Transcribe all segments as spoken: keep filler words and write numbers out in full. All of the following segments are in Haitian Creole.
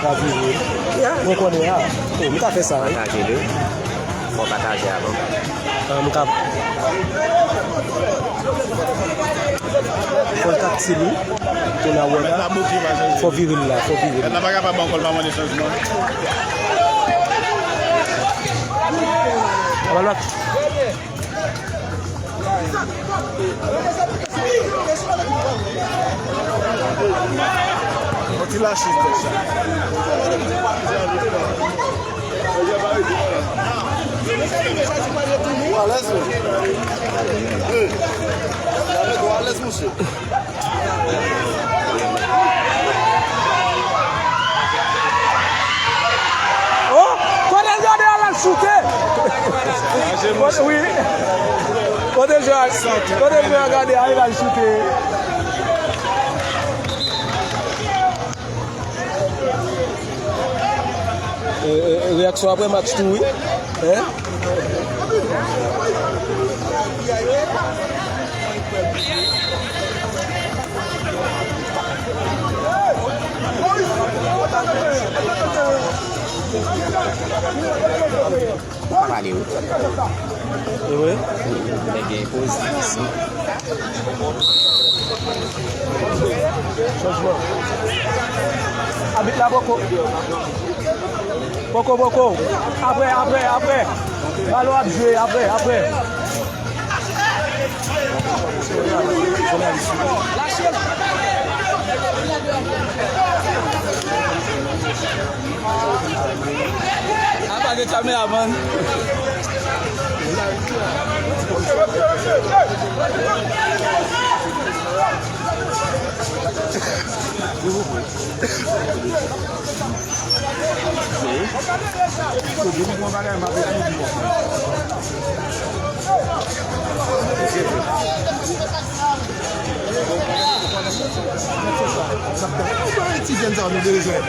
Ka vire. Mwen konnen a. Oh, m ka fè sa, wi. Pataje li. Fò pataje avan. Ah, m ka. Fò l taktil, wi. Pou n a wè la. Fò vire l la, fò vire l. Mèt la pa kapab ankò, l pa mande chanjman. Yon ti lachis, tèt chaje. Ou alèz, wi. Wi. Ou alèz, monchè. Oh, kote l gade a, l al choute. Kote, wi. Kote jwè a, kote jwè a gade a, l al choute. E, e, reyaksyon apre match tou, wi. Hein? Pa pale, wi. E vre? Nèg gen poz difisil. Chanjman. Abit la poko. Poko, poko. Apre, apre, apre. Balon ap jwe, apre, apre. Apa gen kameramann? Ti jèn sa nou bezwen.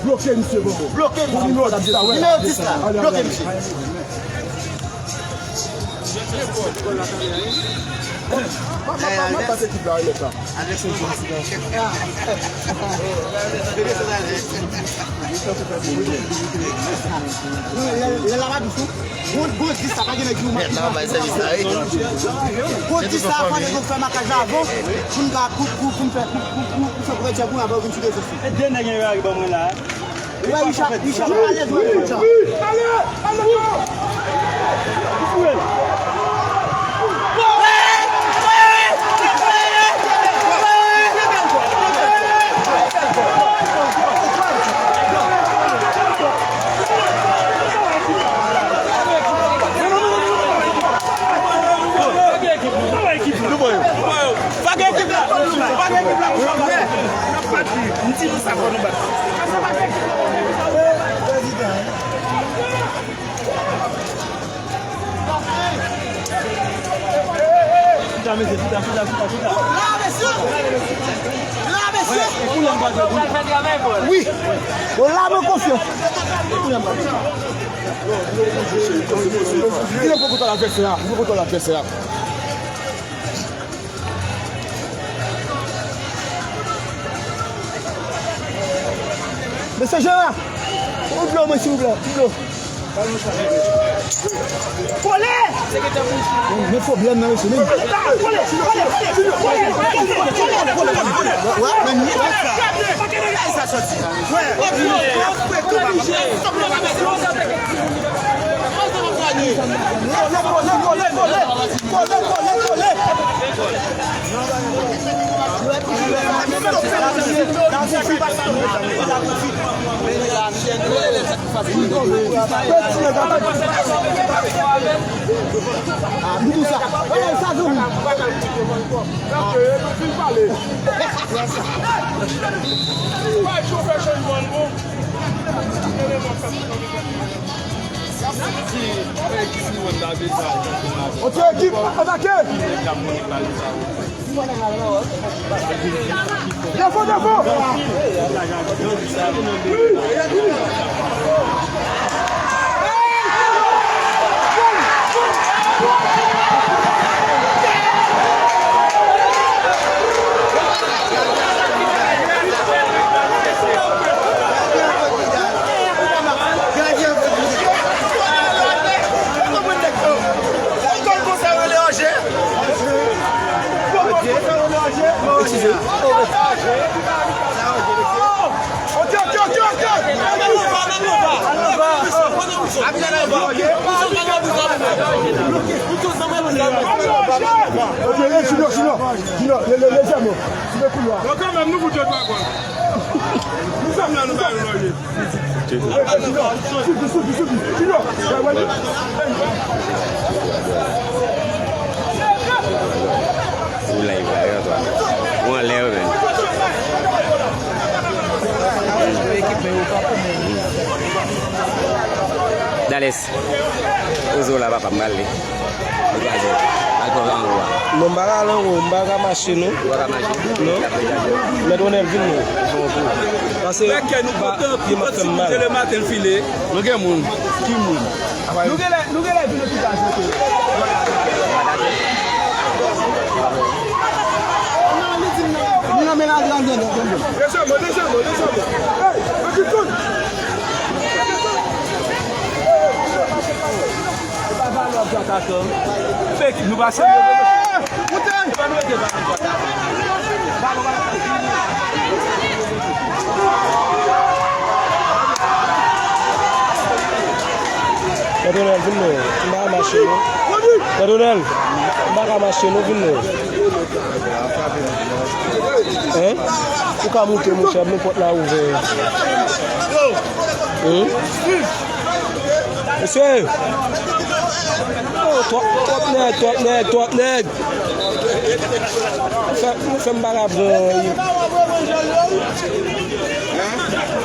Bloke misye, Bobo. Bloke misye. Nimewo dis la. Nimewo dis la. Bloke misye. Lè, lè, lè la pa dous, non? Bon, bon, dis sa, pa gen nèg ki ou mati sa. Bon, dis sa, fò nèg yo fè makaj la avan, pou n ka, pou, pou, pou n fè, pou, pou, pou, pou fè pwogrè djab ou avan yo vin sou rezo sosyo. E de nèg yo rive ban mwen la. Wè, Richard, Richard, ale, ale, ale. Pa gen ekip la, pa gen ekip la pou sa. M di nou sa, fò nou bat. Chita, mesye, chita, chita, chita, chita. La, mesye! La, mesye! Wi. Bon, la, mwen konfyan. Vin pran kontwòl advèsè a. Vin pran kontwòl advèsè a. Mesye Jera, yon dlo mwen, silvouplè, yon dlo. Kole! Men pwoblèm nan, mesye, men. Kole, kole, kole, kole. Kole, kole, kole, kole. Oke, ekip, atake! Defo, defo! Eskize. Ok, hey, Junior, Junior, Junior, le, le, lejèman, sou le koulwa. Bon, kanmenm, nou fout yo twa gòl. Nou fèm la, nou ba yo lòye. Ou live la, yo, twa. Ou anlè, yo, menm. Dales. Ozo la, papa, m pral li. Li kraze. Al pran anwo a. Non, m pa ka al anwo, m pa ka mache, non. Ou pa ka mache? Non. Mèt Ronel vin, non. Fè yon kou. Pase, pa, pye m ap fè m mal. Nou gen moun. Ki moun? Nou genlè, nou genlè vin lopital, sèke. Nou nan menaj la, nou nan menaj la. Desann, desann, desann. Hey, Akilton! E pa valè w ap jwe atakan. Fake, nou pa serye. E pa nou rete valè w ap jwe atakan. Valè w ap jwe. Pètonèl, vin non. M pa ka mache non. Pètonèl, m pa ka mache non, vin non. Hein? Ou ka moute, monchè, nenpòt la ouvè. Hein? Mesye! Oh, twòp, twòp nèg, twòp nèg, twòp nèg! Fè, fè m pa ka pran. Hein?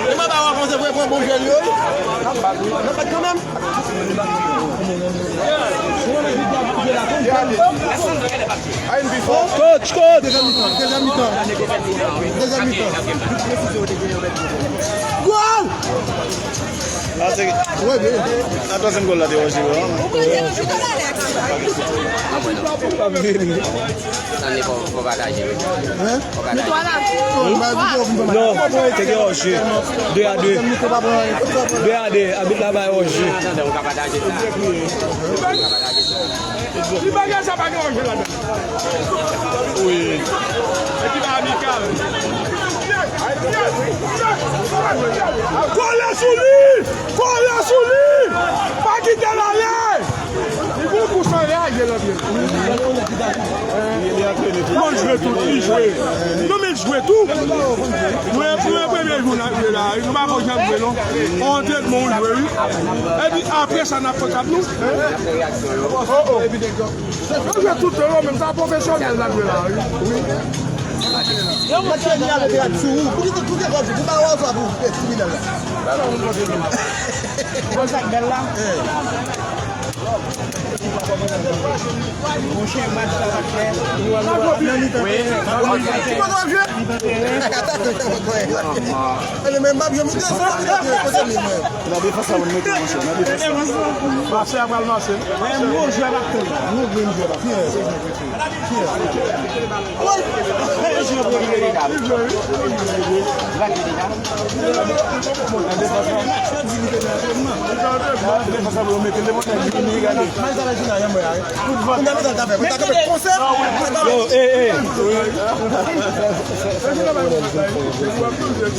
E mwen pa wè konsa vre pran bon jèl yo. Nan bat kanmenm. Coach, coach! Dezyèm mitan, dezyèm mitan. Dezyèm mitan. Gòl! A, se, a twazyèm gòl la te wòje yo, an. Ou pa deranj ou, Alex? Ap vini. Tann li fò, fò pataje. Hein? Fò pataje. Nou twa la. Non, te gen wòje. De a de. De a de. Abit la bay wòje. Tann, ou ka pataje sa. Ou ka pataje sa. Li bagay sa pa gen wòje ladan. Wi. Epi la amikal. Kole sou li! Kole sou li! Pa kite l ale! Li gon kou san reyaji nan pye l. Li antrene tou. Bon, jwe tou, li jwe. Non, men jwe tou. Nou, nou, premye jou n ap jwe la, nou pa ko janm jwe, non. On antrenman, ou jwe, wi. Epi apre sa, n ap kontak nou. Oh, oh. Yo jwe tout tan, yo, menm sa pwofesyonèl n ap jwe la, wi. Wi. Yo, mwen fè ni avèk rad sou ou. Pou ki, pou ki kòb, pou pa wè sa pou kriminèl la. Bon, sa k bèl la. Monchè, match la pa klè. Nan mitan teren. Nan mitan teren. Nan defans la, pou n mete, monchè. Nan defans la. Mache a pral mache. Mwen, mwen jwe ak tout. Mwen jwe ak tout. Pyè. Pyè. Woy! Li jwe premye. Nan defans la. Nan defans la, pou yo mete l devan nèg li, li gade. Kout vant. Yo, ey, ey.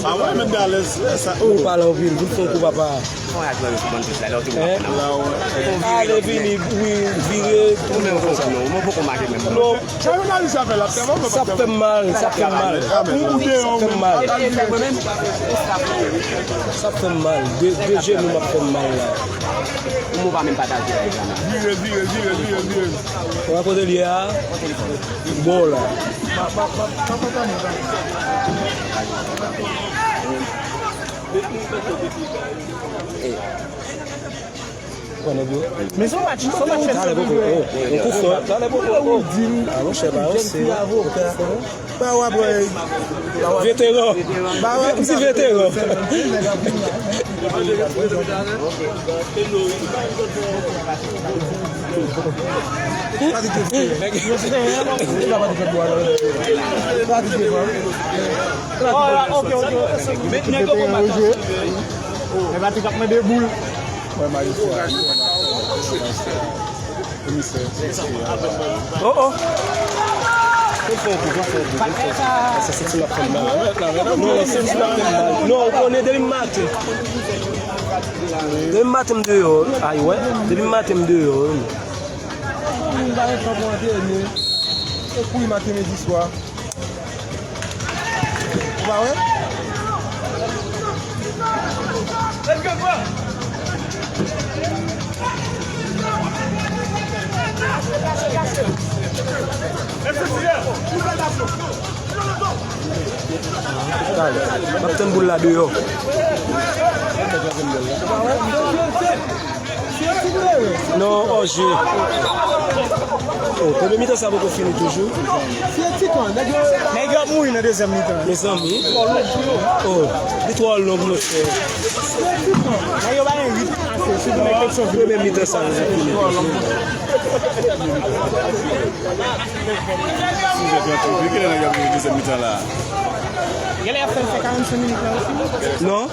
Ah ouais, men Dales, sa. Ou pale anpil, vin fè yon kou, papa. Fon ak lòt yo sou bann touch la, lè w te wè ap fè nan. Ale vini, wi, vire, tounen konsa. Non, mwen poko mache menm. Non. Sa jounalis la fè la, sa fè m mal, sa fè m mal. Ou, ou deyò, sa fè m mal. Sa fè m mal. De, de jenou m ap fè m mal la. Ou pa menm pataje la. Vire, vire, vire, vire, vire. Ou wè kote l ye a? Bon la. Hey. Men se yon match, se yon match fè. Talè poko, oh, yon kou fò. Talè poko, oh. Ah, monchè, ba, yon se. Ba, w ap wè. Veteran. Ba, w ap wè. M di veteran. Nèg yo kòmanse. Mwen Patrick ap mande boul. Wè, majistra. Komisè. Oh, oh. Fè yon kou, fè yon kou, fè yon kou. Sa se ti m ap fè mal. Non, se ti m ap fè mal. Non, ou konnen depi maten. Depi maten m deyò. Ay, wè. Depi maten m deyò. Moun pa gen tan pou antrene. Yo kouri maten, midi, swa. Ou pa wè? Talè. M ap tann boul la deyò. Non, O G. Oh, premye mitan sa poko fini toujou. Nèg yo ap mouri nan dezyèm mitan. Mezanmi. Oh, li twò long, monchè. Nèg yo pa gen ritm ase, sitou nèg Petyonvil. Premye mitan sa poko fini toujou. Sizè trant, kilè nèg yo ap rive dezyèm mitan la? Genlè y ap fè l fè karannsenk minit la osi. Non.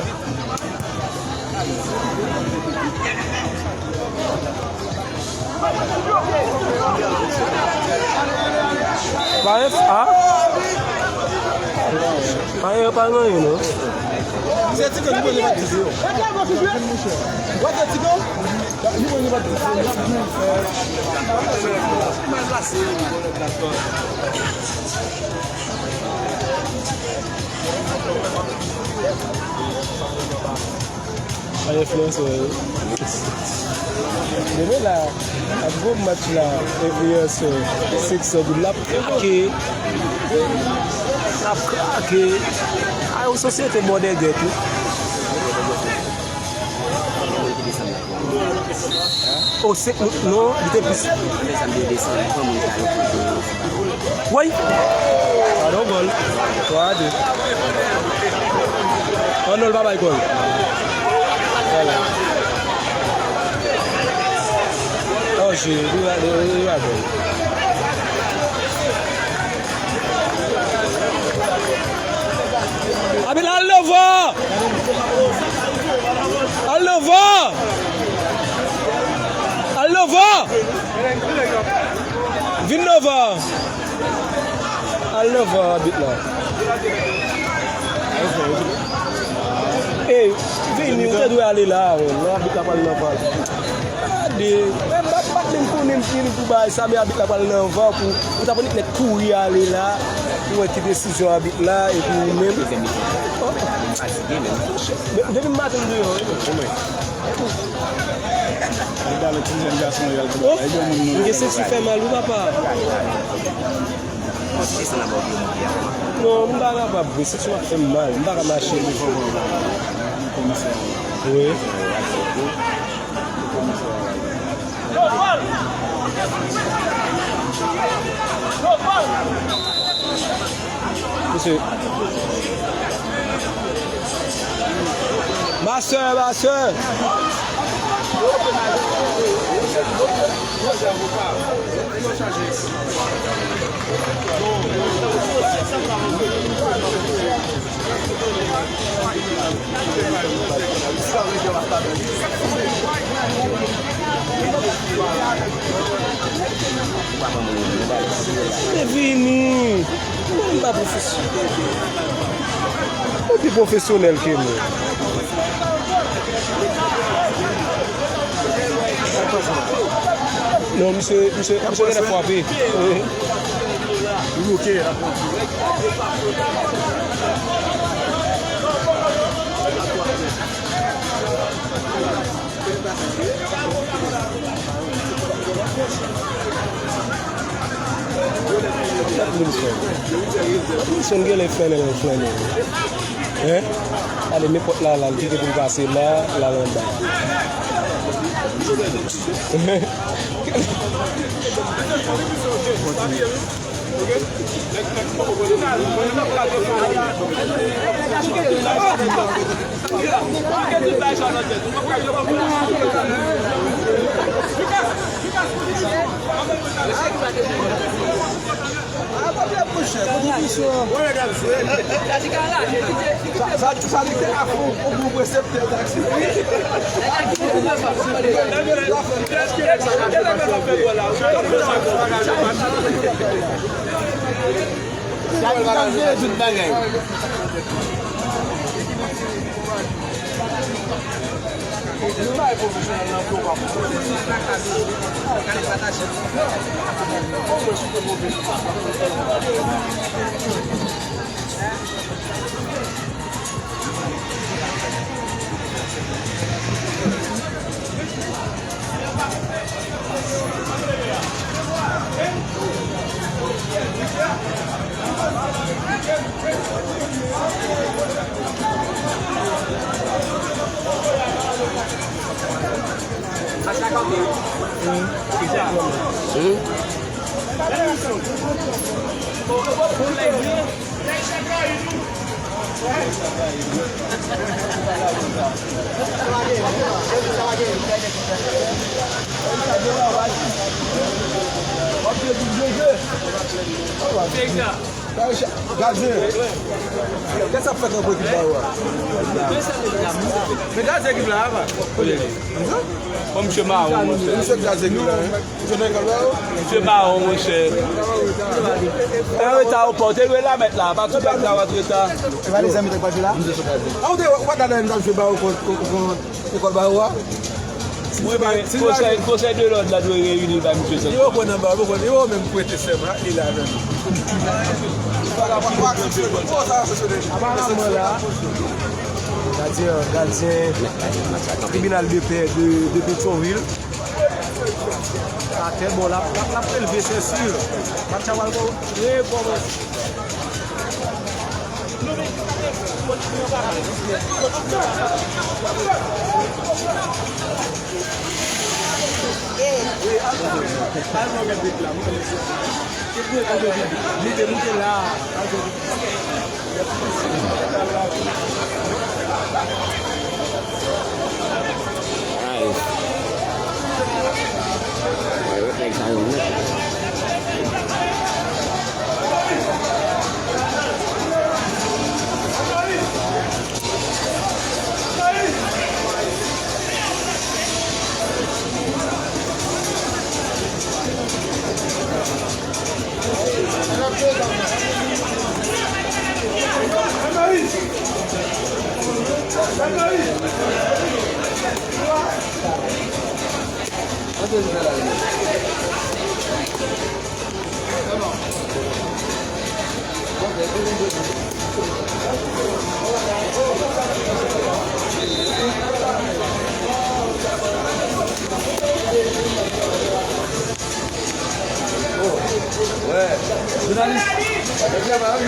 Pa F A. Pa F A, pa gen anyen, non. Misye Tito, li poze pa di. Wè, Tito. Ay, enfliyansè yo. Demen la, ap gwo match la, enfliyansè, sèt san goud la, ap krake. Ap krake. Ay, yon sosyete bòdègèt, wi. O, senk moun, non, li te plis. Woy! Gade yon gòl. Twa a de. Arnold pa bay gòl. Vwala. O, je, li pa, li, li pa gòl. Abit la, al devan! Al devan! Al devan! Vin devan! Al devan, abit la. Ey, vini, ou te dwe ale la, non, abit la pral nan van. Gade, men m pa, m pa t menm konnen m vini pou bagay sa, men abit la pral nan van pou, pou ta pou nèt nèt kouri ale la, pou wè ki desizyon abit la, epi ou menm. Men, depi maten m deyò, wi. Oh, m gen senti fè mal, wi, papa. Non, m pa kapab, wi, senti m ap fè m mal, m pa ka mache. Wi. Mesye. Ma sè, ma sè. Mwen vini. Mwen pa pwofesyonèl. Ou pi pwofesyonèl ke mwen. Non, misye, misye, misye genlè frape. Wi. Wilson genlè flannen, l ap flannen. Hein? Ale nenpòt la, la, l kite pou l pase la, l al anba. Sa, sa, sa di ke afon, ou bon preseptè taksi. Sa di ke jere tout bagay. Gade, gade sa k fèt nan ekip la, wa. Men gade ekip la, wa. Bon, misye mawon, monchè. Misye gade ekip la, wi. Misye nan ekòl la, wi. Misye mawon, monchè. E reta ou pa, ou te dwe la mèt la, pa tout nèg la w ap reta. E pa de zanmi te pase la? A, ou te, w ap gade m t ap jwe ba ou kont, kont, kont. Lekòl ba ou a? Wi, men konsèy, konsèy de lòd la dwe reyini bay misye Santos. Yo pran nan ba, yo pran, yo menm prete sèm la, li la menm. Gadyen, gadyen tribinal de pè de, de Petyonvil. Atè, bon, l ap, l ap, l ap releve, se si. Match la pral bon. Rekòmanse. Nice. Nèg sa yo nèt. Wè. Jounalis. Jounalis.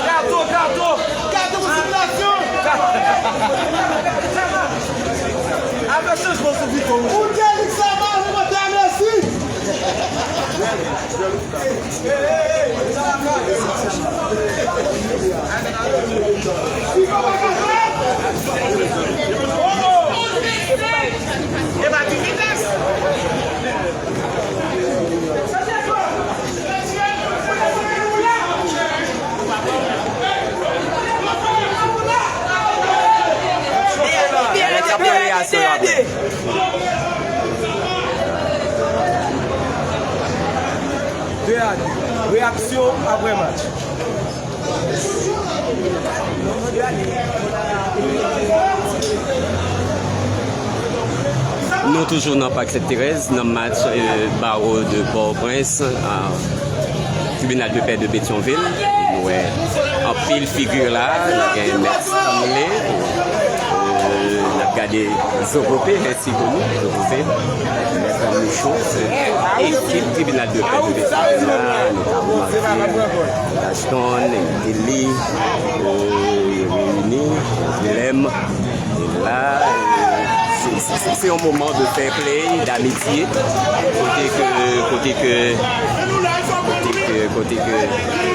Kato, kato! Kato pou sikilasyon! Avèk chanjman sou Vito. Ou te di sa, mwen te mèsi. Ede, ede. De a de. Reyaksyon apre match. Nou toujou nan Pak Sent Terèz, nan match, euh, Bawo de Pòtoprens, euh, Tribinal de Pè de Petyonvil. Nou wè anpil figi la, nou gen Mèt Stanley, euh, n ap gade Zogope, mèsi pou nou, Zogope, Mèt Michon, ekip Tribinal de Pè de Petyonvil la, nou ka remake Gaston, Deli, euh, Reyini, Vilèm, e la, euh, se, se, se, se yon moman de fair play, d'amitye, kote ke, kote ke, kote ke, kote ke, euh,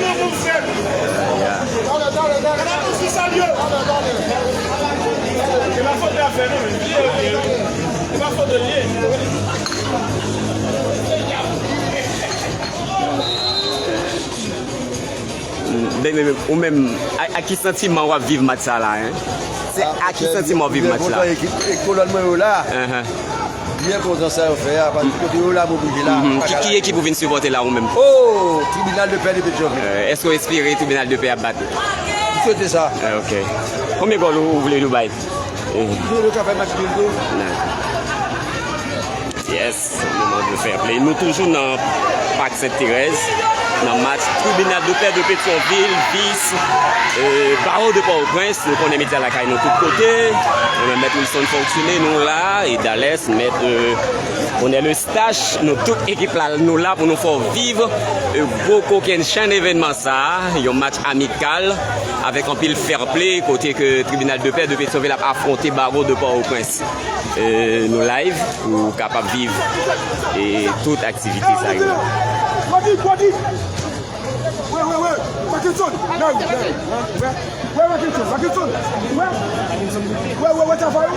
ya. Ben, men, men, ou menm, a, a ki santiman w ap viv match sa la, en? Se a ki santiman w ap viv match la? Byen kontan, ekip, e kolòn mwen yo la. Byen kontan sa yo fè a, paske kote yo la, m oblije la. Mhm. Ki, ki ekip ou vin sipòte la, ou menm? Oh, Tribinal de Pè de Petyonvil. Euh, èske w espere Tribinal de Pè ap bat? M swete sa. Ah, ok. Konbyen gòl ou, ou vle nou bay? Eh. Yo, yo ka fè match de. Nan. Yes, moman de fair play. Nou toujou nan Pak Sent Terèz, nan match Tribinal de Pè de Petyonvil, vis, euh, Bawo de Pòtoprens. Nou konnen medya lakay nou tout kote. Nou menm Mèt Wilson Fonksyone, nou la, e Dales, Mèt, euh, Onè Lestache, nou tout ekip la, nou la pou nou fè w viv, euh, gwo kokennchenn evènman sa a, yon match amikal avèk anpil fair play, kote ke Tribinal de Pè de Petyonvil ap afwonte Bawo de Pòtoprens. Euh, nou live pou w kapab viv e tout aktivite sa yo. Wè, wè, wè, Mackenson, la, la, wè, wè, Mackenson, Mackenson, wè, wè, wè, wè, travay.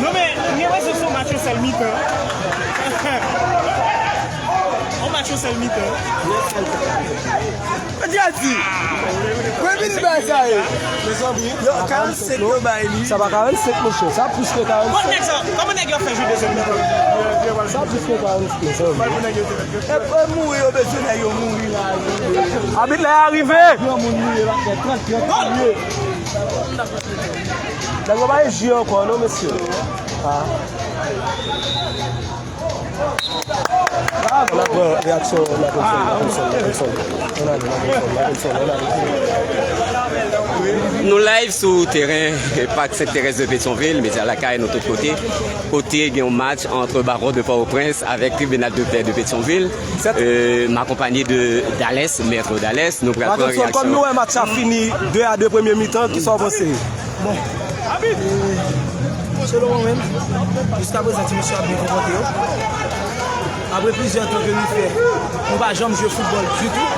Non, men, gen rezon se yon match yon sèl mitan. Yon match yon sèl mitan. Mwen di al di. Mwen vin bay sa ye. Yo, karannsenk yo bay li. Sa pa karannsenk, monchè. Sa plis ke karannsenk. Bon, nèg sa, kòman nèg yo fè jwe dezyèm mitan? Sa plis ke karannsenk, mezanmi. E, e mouri, yo bezwen nèg yo mouri la. Abit la rive. Granmoun mouri la, fè trant, trant mouri. Nèg yo pa gen ji ankò, non, mesye. Ah. N ap pran reyaksyon Mackenson, Mackenson, Mackenson. Ann ale, Mackenson, Mackenson, ann ale. Nou live sou teren Pak Sent Terèz de Petyonvil, medya lakay nou tout kote. Kote gen yon match ant Bawo de Pòtoprens avèk Tribinal de Pè de Petyonvil. Euh, m akonpanye de Dales, Mèt Dales. Nou pral pran reyaksyon. Mackenson, kòm nou wè match la fini de a de premye mitan, kisa w panse? Bon. Selon mwen menm, jiskaprezan ti mesye ap byen konpòte yo. Apre plizyè tan ke nou fè, nou pa janm jwe foutbòl ditou.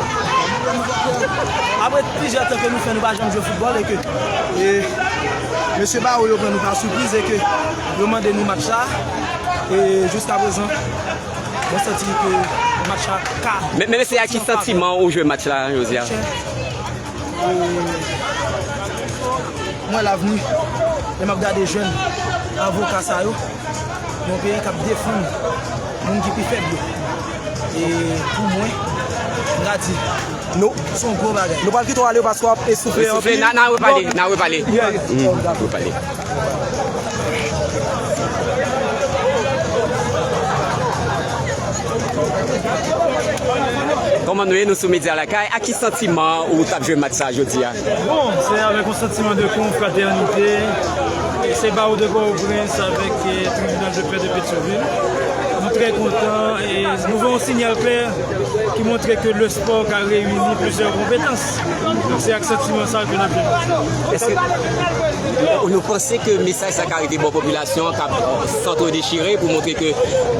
Apre plizyè tan ke nou fè, nou pa janm jwe foutbòl e ke, e, mesye Bawo yo pran nou pa sipriz e ke yo mande nou match la. E jiskaprezan, mwen santi ke match la ka. Men, men se ak ki santiman ou jwe match la, Josiah? Mwen lavni, lè m ap gade jèn avoka sa yo, yon peyi k ap defann moun ki pi fèb yo. E pou mwen, m ka di, Nou, se yon gwo bagay. Nou pral kite w ale paske w ap esoufle anpil. Esoufle, n a, n a repale, n a repale. Yeah. Mm, repale. Kòman nou ye? Nou sou Medya Lakay. Ak ki santiman ou t ap jwe match sa jodi a? Bon, se avèk yon santiman de konfratènite. Se Bawo de Pòtoprens avèk, eh, Tribinal de Pè de Petyonvil. Nou trè kontan e nou voye yon sinyal klè ki montre ke le spò ka reyini plizyè konpetans. Se ak santiman sa ke n ap jwe. Èske nou panse ke mesaj sa ka rive bò popilasyon an, k ap, euh, santre dechire pou montre ke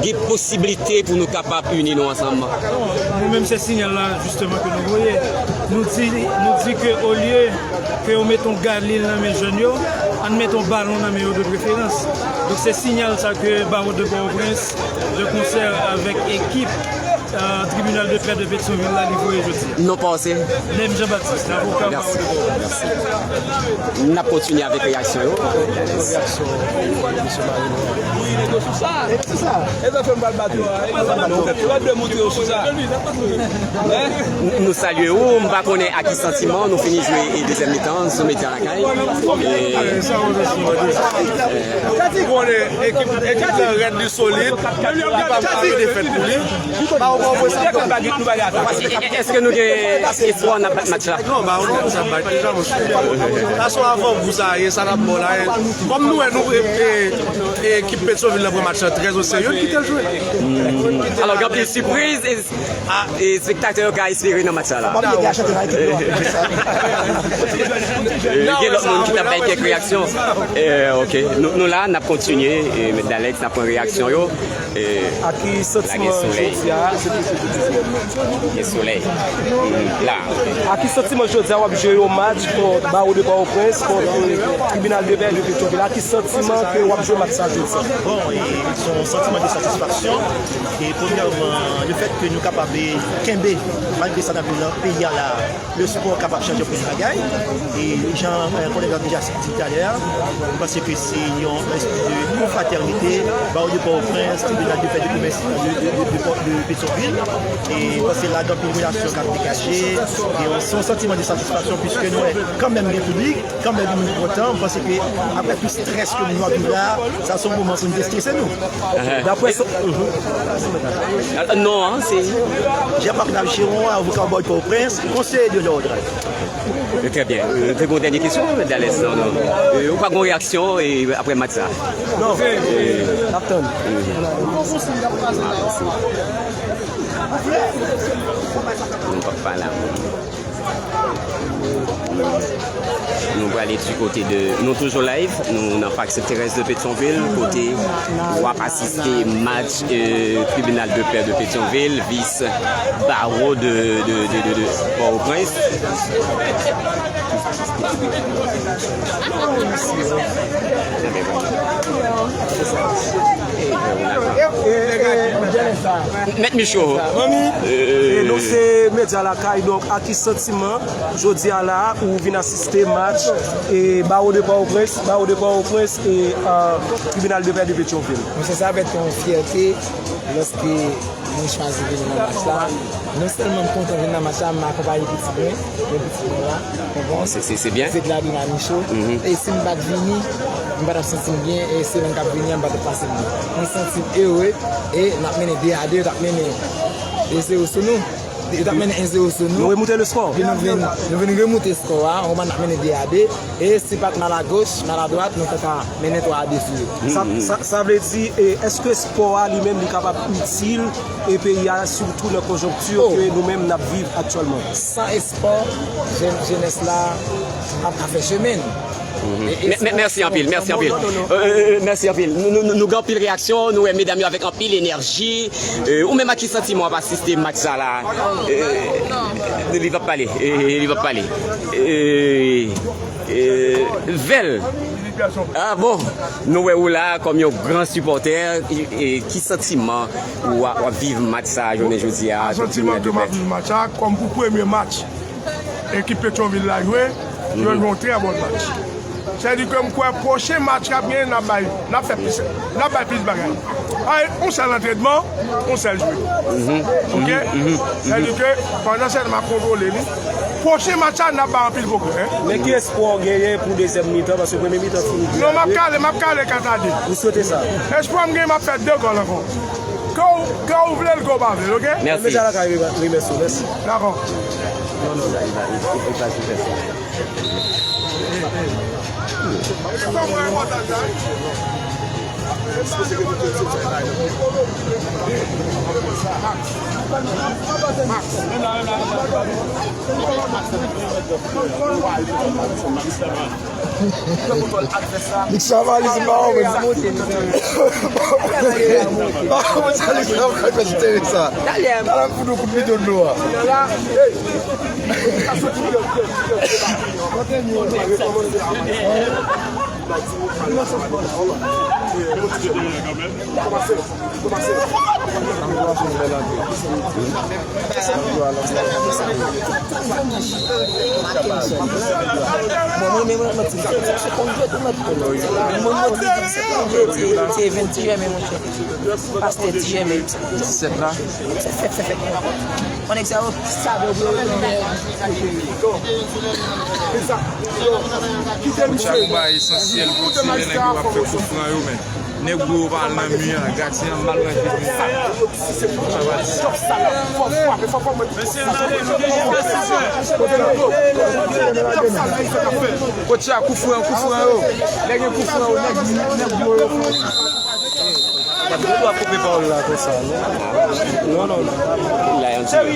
gen posiblite pou nou kapab ini nou ansanm? Nou menm, se sinyal la, jisteman, ke nou voye. Nou di, nou di ke olye ke yo mete yon galil nan men jèn yo, ann mete yon balon nan men yo de preferans. Donk, se sinyal sa ke Bawo de Pòtoprens, de konsè avèk ekip, euh, Tribinal de Pè de Petyonvil la, li voye jodi a. Non pa w se? Lem Jean Baptiste, avoka Bawo de Pòtoprens. Mèsi. N ap kontinye avèk reyaksyon yo. Reyaksyon, mesye Marino. E zafè m pral bat yo a. Yo pral bat yo. Yo pral demontre yo sou sa. N-, nou salye ou, m pa konnen ak ki santiman nou fini jwe e dezyèm mitan sou Medya Lakay. E, konnen ekip, ekip lan rèd, li solid, li pa pran defèt pou li. Èske nou gen espwa n ap bat match la? Non, ba, nou sa bat deja, monchè. Sa se yon avan gou sa ye, sa n ap ba w la. Kòm nou wè, nou, e, e, e, ekip Petyonvil nan pran match la trè o serye, n kite l jwe. Alò, gen anpil sipriz e, e espektatè yo ka espere nan match sa la. E, gen lòt moun ki t ap bay kèk reyaksyon. E, ok. Nou, nou la, n ap kontinye. E, Mèt Dalex, n ap pran reyaksyon yo. E, ak ki santiman jodi a? Gen solèy. Mm, la, ok. Ak ki santiman jodi a w ap jwe yon match kont Bawo de Pòtoprens, kont, e, Tribinal de Pè de Petyonvil? Ak ki santiman ke w ap jwe match sa jodi a? Bon, e, se yon santiman de satisfaksyon. E premyèman, le fèt ke nou kapab kenbe, malgre sa n ap viv nan peyi a la, le spò kapab chanje anpil bagay. E jan, euh, kòlèg la deja di talè a, m panse ke se yon espri de konfratènite, Bawo de Pòtoprens, Tribinal de Pè de Komès de, de, de, de Pò-, de Petyonvil. E m panse la gen anpil relasyon k ap degaje. E se yon santiman de satisfaksyon, piske nou wè kanmenm gen piblik, kanmenm gen moun ki kontan. M panse ke apre tout strès ke nou ap viv la, sa se yon moman pou nou destrese nou. Daprè sa. Ah, non, hein, c'est Jean-Marc Navcheron, avocat au barreau de Port-au-Prince, conseiller de l'ordre. Trè byen. Euh, te gon dènye kesyon, Dales? Non, non. Euh, ou pa gon reyaksyon, e, apre match sa? Non. N ap tann. Nou p ap pale. Nou prale di kote de, nou toujou live, nou nan Parc Sainte-Thérèse de Pétion-Ville, kote w ap asiste match, euh, Tribunal de Paix de Pétion-Ville, vis Barreau de, de, de, de, de Port-au-Prince. Mèt Micho. Manmi, euh, e nou se Medya Lakay, donk, ak ki santiman jodi a la ou vin asiste match e Barreau de Port-au-Prince, Barreau de Port-au-Prince e, euh, Tribunal de Paix de Pétion-Ville? Mwen se sa avèk yon fyète lòske mwen chwazi vin nan match la. Non sèlman m kontan vin nan match la, m akonpaye pitit mwen, men pitit mwen la, konprann? Se, se, se byen. Se Gladina Micho. Mhm. E si m pa t vini, m pa t ap santi m byen, e semèn k ap vini an, m pa t ap pase byen. Mwen santi m ere, e n ap mennen de a de, yo t ap mennen de zewo sou nou. Yo t ap mennen en zewo sou nou. Nou remoute le score. Epi nou vin, nou vin remoute skò a, ou konprann, n ap mennen de a de. E si pa t mal a goch, mal a dwat, nou ta ka mennen twa a de sou yo. Sa, sa, sa vle di, e, èske spò a li menm li kapab itil e peyi a, sitou nan konjonkti ke nou menm n ap viv aktyèlman? San espò, jè-, jenès la p ap ka fè chemen l. Mhm. E, e mè-, mè-, mèsi anpil, mèsi anpil. Euh, euh, mèsi anpil. Nou, nou, nou, nou gen anpil reyaksyon, nou wè medam yo avèk anpil enèji. Euh, ou menm ak ki santiman w ap asiste match sa la? Euh, li p ap pale, euh, li p ap pale. Euh, euh, Vèl. Ah bon, nou wè ou la kòm yon gran sipòtè, e, e ki santiman ou a, w ap viv match sa jounen jodi a? Santiman ke m ap viv match sa, kòm pou premye match ekip Petyonvil la jwe, yo jwe yon trè bon match. Sètadi ke m kwè pwochen match k ap genyen, n ap bay, n ap fè plis, n ap bay plis bagay. Ay, yon sèl antrenman, yon sèl jwe. Oke? Sètadi ke pandan sètman m ap kontwole li, pwochen match la, n ap bay anpil pwogrè. Men ki espwa w genyen pou dezyèm mitan? Paske premye mitan fini. Non, m ap kale, m ap kale kat a de. Ou swete sa? Espwa m genyen, m ap fè de gòl ankò. Ke w, ke w vle l, ke w pa vle l, oke? Mèsi. Medya la ka remèsye w, mèsi. Dakò. Non, non, non, non, non, non, non, non, non, non. Li sa valiz m pa wè mwen. Mwen sa li sa valiz Teresa. Talè m pou nou kout bidon dlo a. Se vennti jèmen, monchè. Pastè ti jèmen. Disèt la. Fè, fè, fè, fè. Konnen sa yo, sa yo, yo, yo. Monchè, yon bagay esansyèl pou ti nèg yo ap fè kout fran yo, men. Nèg yo pa al nan mi an, gadyen an mal range mi an. Kote a kout fran, kout fran yo? Lè gen kout fran yo, nèg, nèg yo yo. Ou pa t gen dwa koupe pawòl la konsa, non. Non, non, non. Lion T V.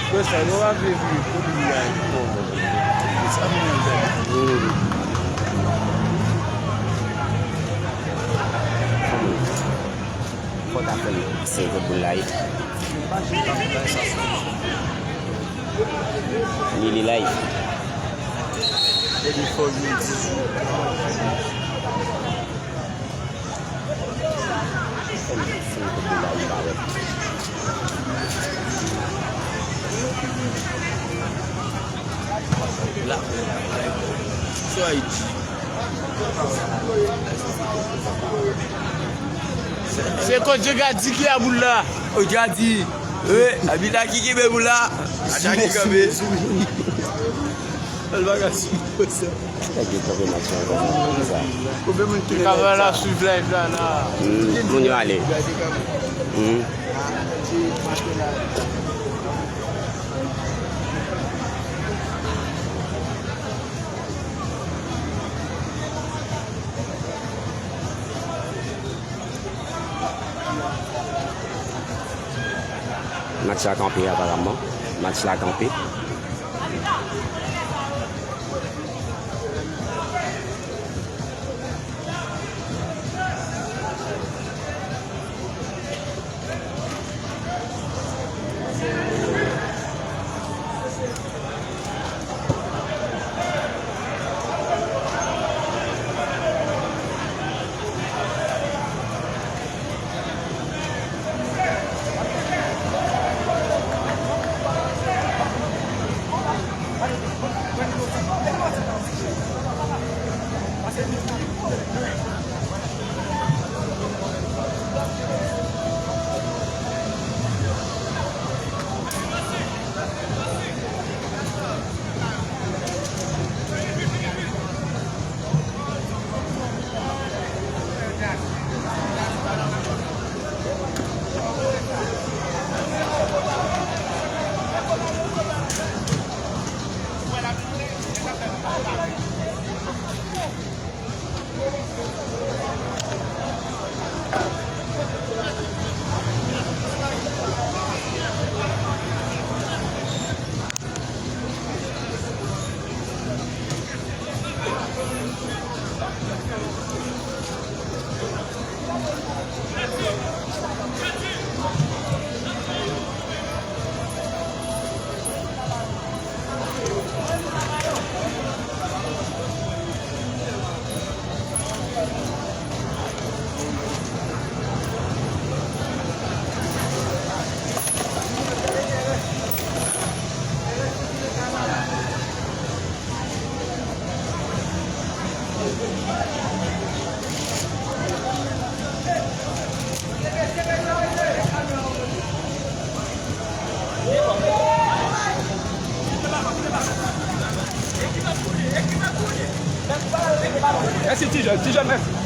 Wè sa, nou pa vle vini pou nou bay kòman. Sa nou menm sa. Fò ta fè l senkant goud la, wi. Li, li live. Depi fò jodi. Fè l senkant goud la, li pa wè. La. Sou Ayiti. Se kot Djagadi ki a boul la. O Djagadi. Wi, Abita ki kenbe boul la. Acha ki kanpe. Bèl bagay sou sa. Nèg yo kanpe match la konsa. Konsa. Konbyen moun ki Kamera la swiv live la, la. Hmm, moun yo ale. Hmm. Match la kanpe, aparaman. Match la kanpe. Mèsi, ti jèn, ti jèn, mèsi.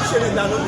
Mesye, nèg la, non.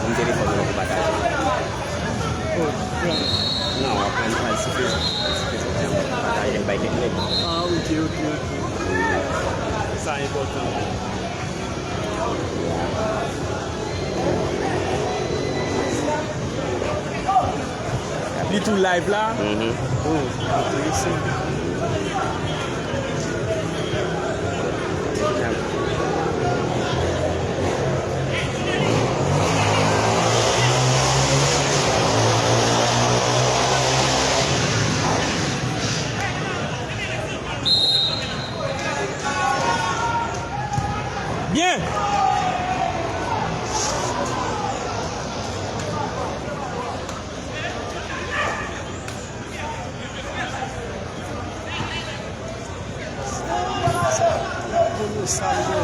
Yon telefòn mwen pou pataje. Oh, pran. Non, w ap pran, pran sou Facebook. Sou Facebook, pataje l bay kèk nèg. Ah, ok, ok, ok. Sa enpòtan. Li tou live la? Mhm. Oh, enteresan. Byen! Kolosal, yo.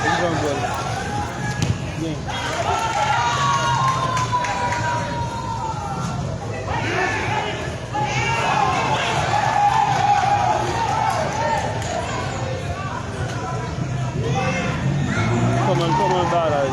Li pran gòl. Byen. Kòman, kòman bagay?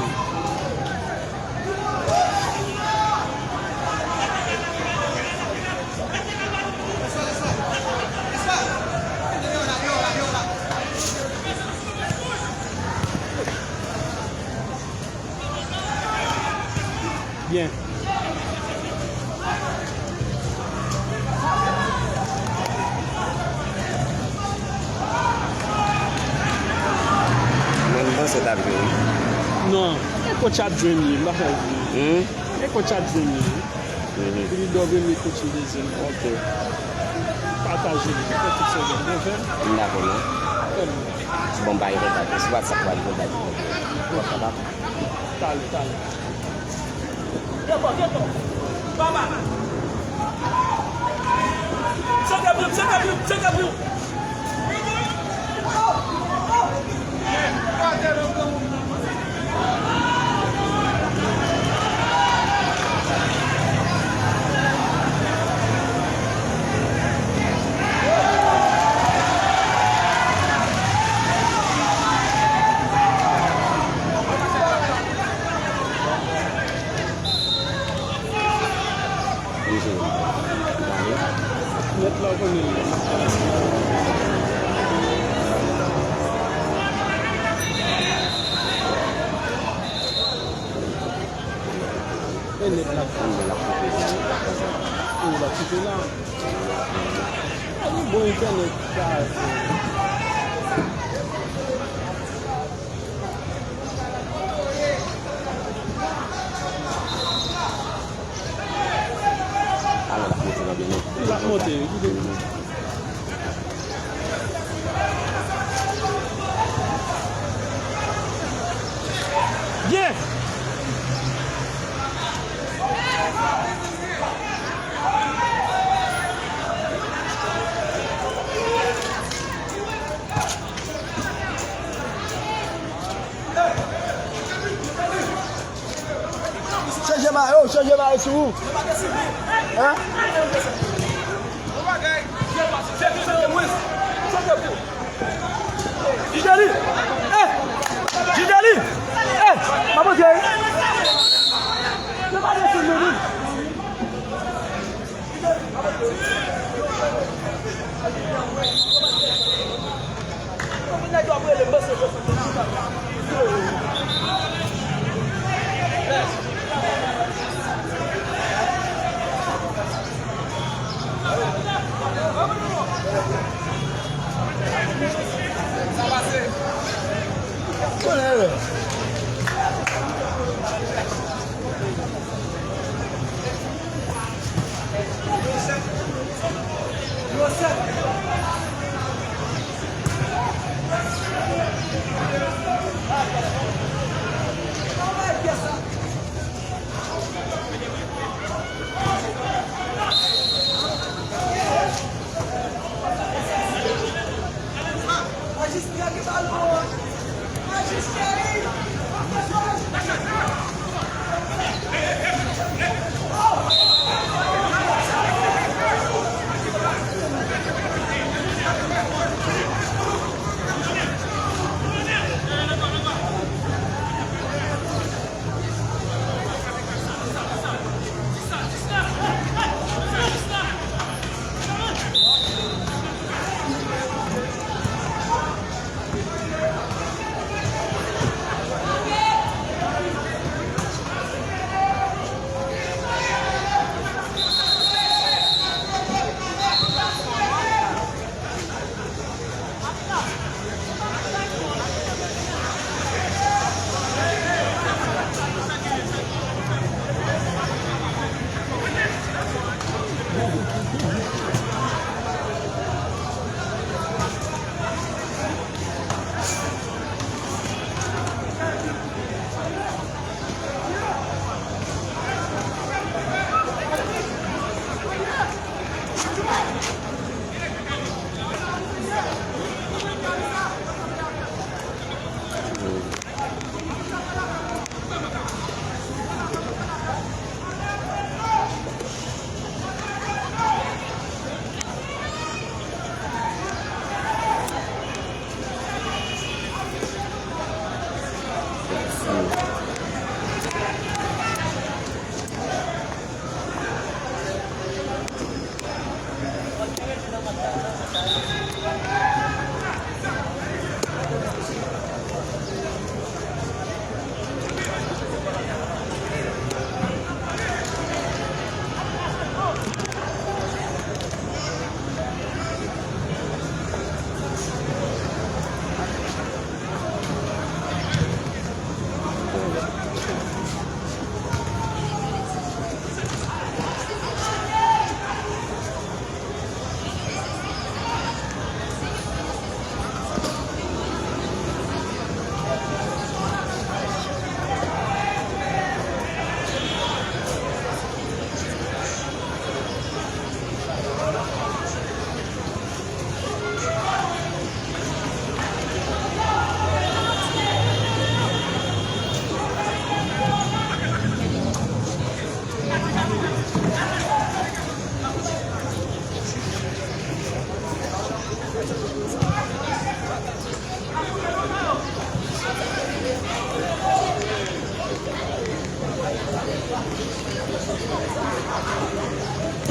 Byen. Mwen, m panse w t ap jwe, wi. Non, e coach adjwen m ye, m pa fè jwe. Hmm? E coach adjwen m ye. Mhm. Epi li dwe vin coach dezyèm. Ok. Pataje li, fè tout sa w vle fè. M dakò, non. Fè l. Bon, m pa gen kontak. Se WhatsApp, m pa gen kontak. WhatsApp, a? Talè, talè. Nèt la konnen. E nèt la. E l ap kite la. A, li bon entènèt sa. Alò, l ap monte nan byen. L ap monte, wi. Byen! Chanje mayo, chanje mayo sou ou. Hein? Jideli! Eh! Jideli! Eh! Maman Dieu!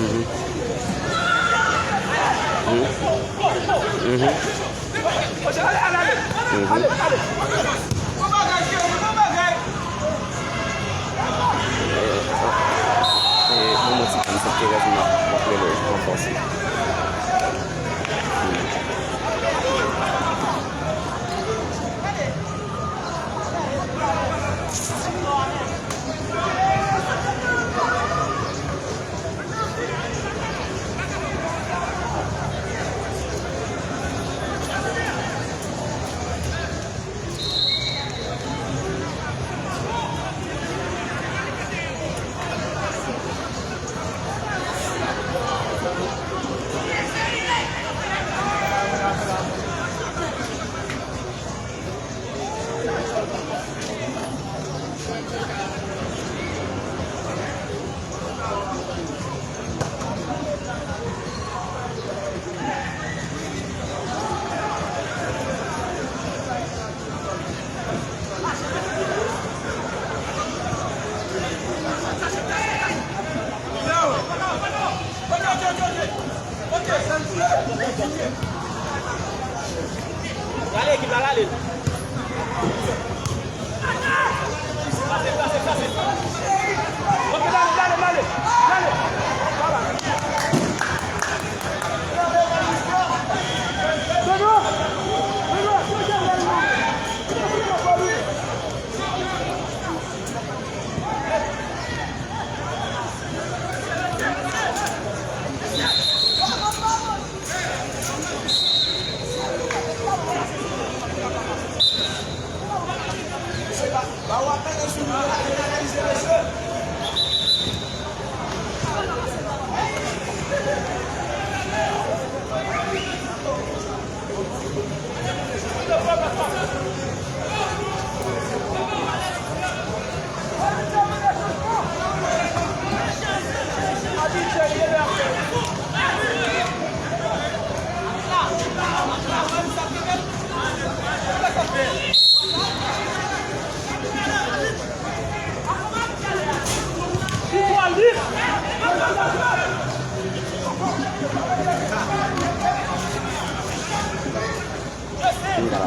Mhm. Mhm. Mhm. Mhm. E, e, bon, mwen ti kann sa, erezman, m ap rele w, ranfòse.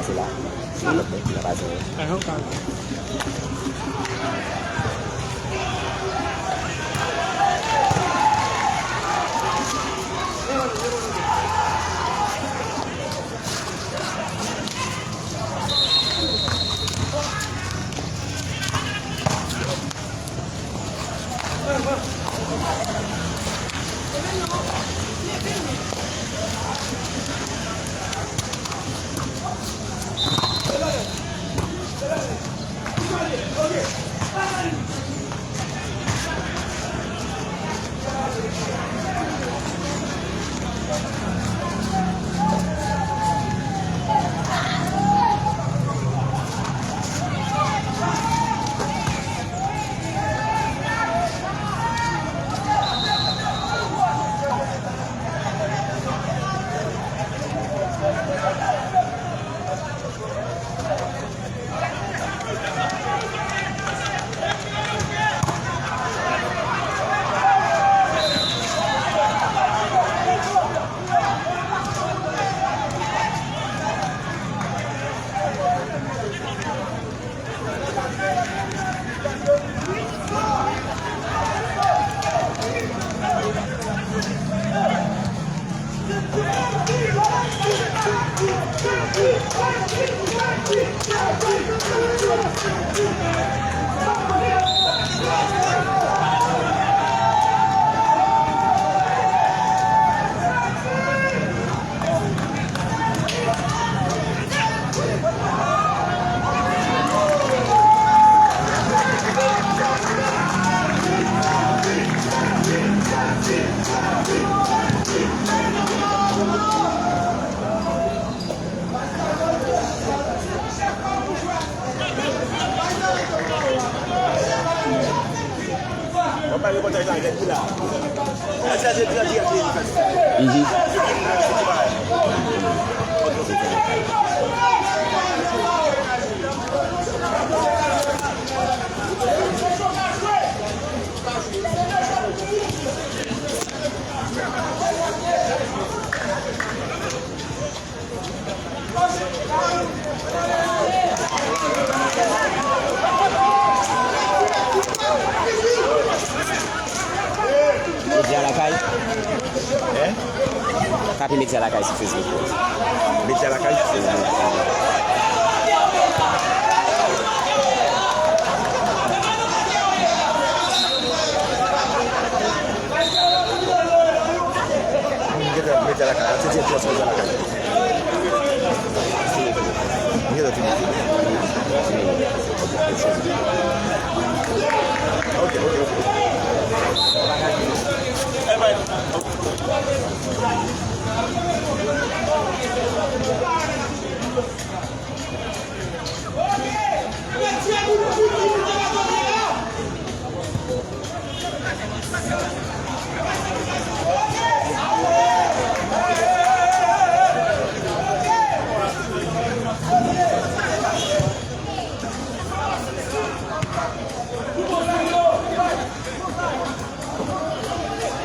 Se la, se lòt bò ki nan bazen an. Mhm. Medya lakay. Hein? Tape Medya Lakay sou Facebook. Medya Lakay sou Facebook. Medya Lakay, se direktè Medya Lakay. Ok, ok, ok.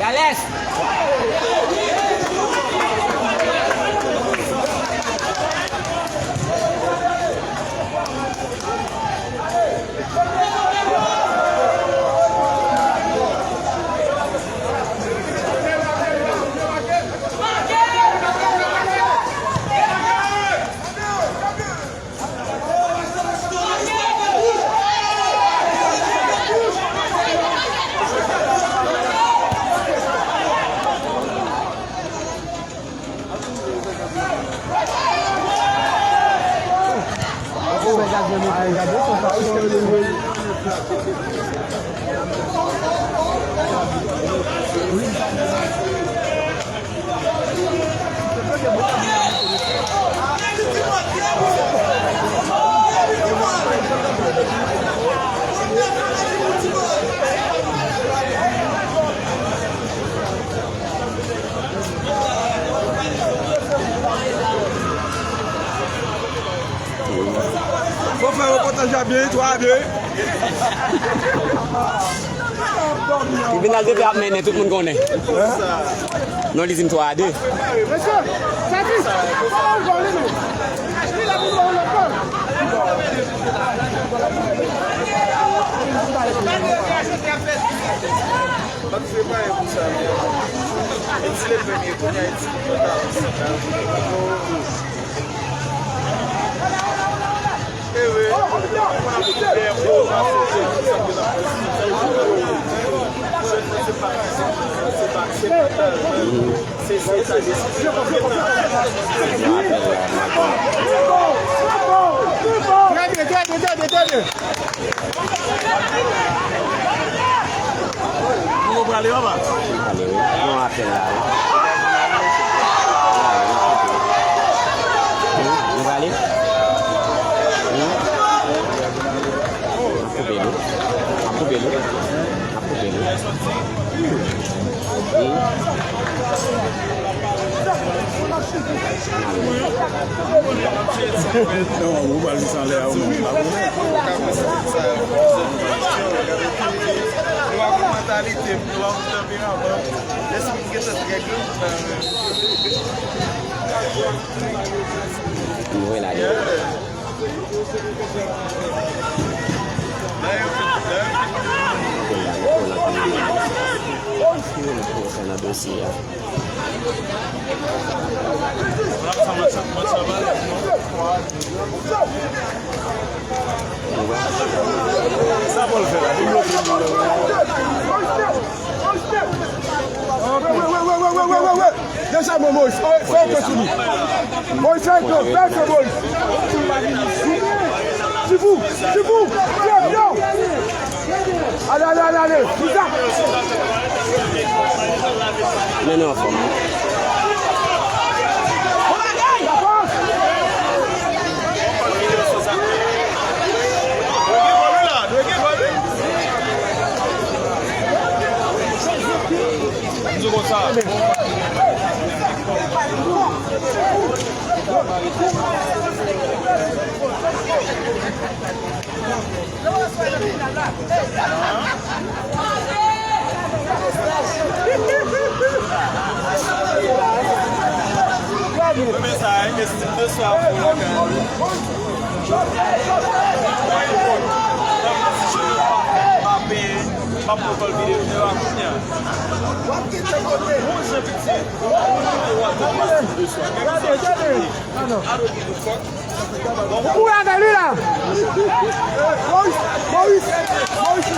Dalès! Fò fè repòtaj la byen, twa a de. Juvénal Depe ap mennen, tout moun konnen. Non, li di m twa a de. Mesye, sa di, pa yon gòl, non. Li la pou gòl. M ap prepare pou sa, men e ti lè premye kounye a, e ti kontan. Trè byen, trè byen, trè byen, trè byen. Nou prale, papa. Prale, wi. Yon apèl la, wi. Wi, nou prale. Wi. M ap koupe l, wi. M ap koupe l, wi. M ap koupe l, wi. Wi. Non, ou pral di sa anlè a, ou menm, ou pa konnen. Nou pa konn mantalite, nou pa konn tanperaman. Lèspri m gentan trè gran, ou pa wè. Nou wè la, yo. Ki rele pwofè nan dosye a? Sa Pòl fè la? Li bloke nou. Deja, bon, Moyiz, fè yon sou li. Moyiz, fè yon, fè yon, Moyiz. Chifou, chifou, fè yon. Ale, ale, ale, ale. Lisa. Mennen anfòm. M di konsa. Mwen sa, e, estil de swa pou lakay. Mwen, m ap peye, m ap pran kòl videyo a kounye a. Bon jan piti. Ou kouri avè li la. Moyiz, Moyiz, Moyiz.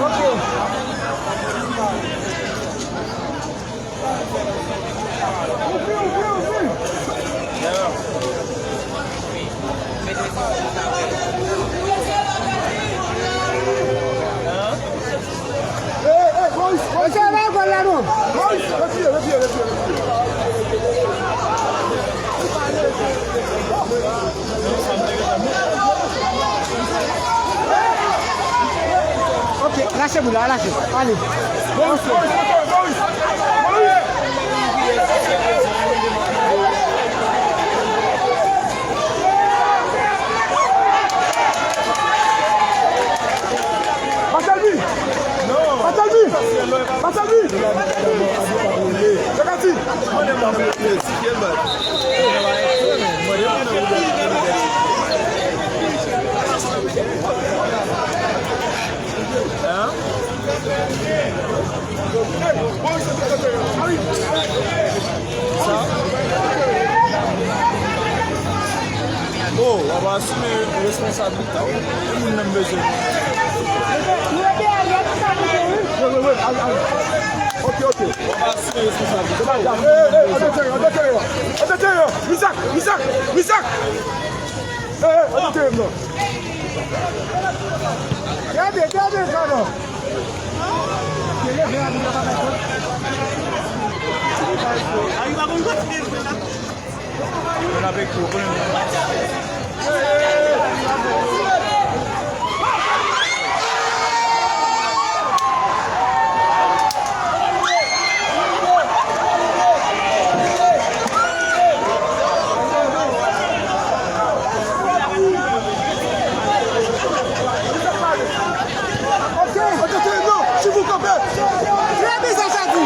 Ok. Hey, hey, Moyiz, Moyiz. Mesye, pa gòl la non. Moyiz, retire, retire, retire, retire. Ok, lache boul la, lache. Ale. Moyiz, Moyiz, Moyiz, Moyiz. Baselvi! Baselvi! Baselvi! Jacati! Sa? Oh, w ap asime responsablite w. Ki moun menm bezwen? Wi, wi, wi, al, al. Ok, ok. W ap asime responsablite w. Hey, hey, antre teren, antre teren an. Antre teren an. Misak, Misak, Misak. Hey, hey, antre teren an. Gade, gade, gade. Ok. Attention, non, si vous campez. Trè byen sa, Chadi.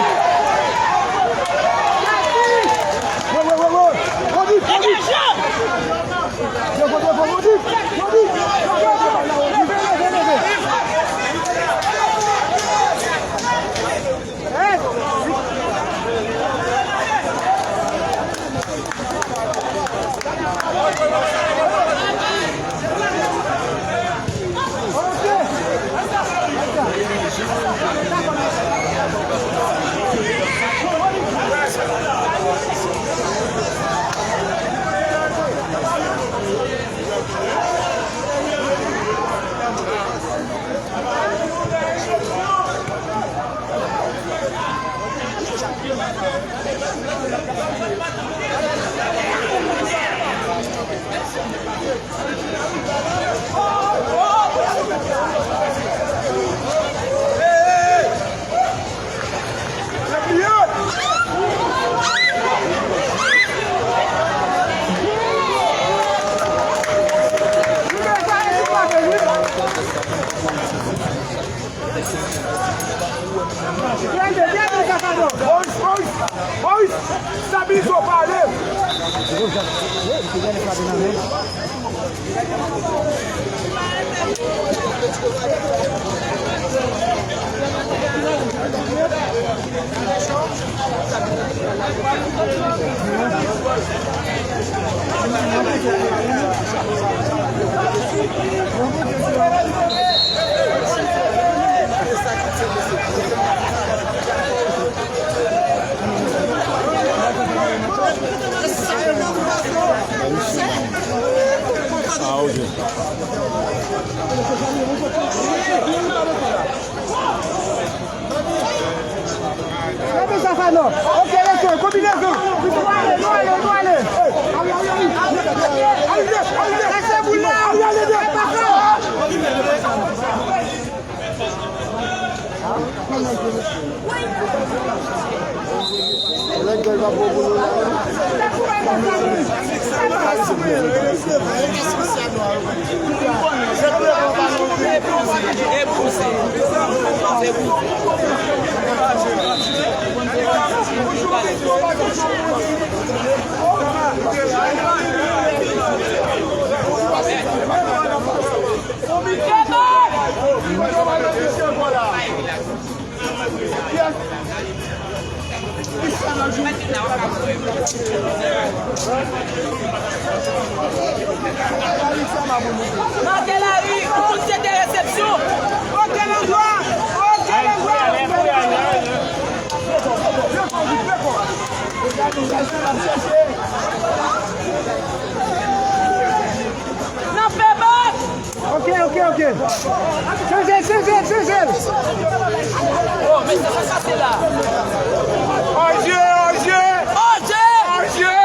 Ah, ok. Leve sa, Fano. Ok, rete. Konbinezon. Nou ale, nou ale, nou ale. Hey, ale, ale, ale. Ale, ale, ale. Lese boul la. Ale, ale, ale. Makelari, ou konn se de resepsyon. Okenn andwa, okenn andwa. Nan fè bak. Ok, ok, ok. Chanje l, chanje l, chanje l. Oh, men sa, sa, sa, se la. Oje, oje. Oje. Oje.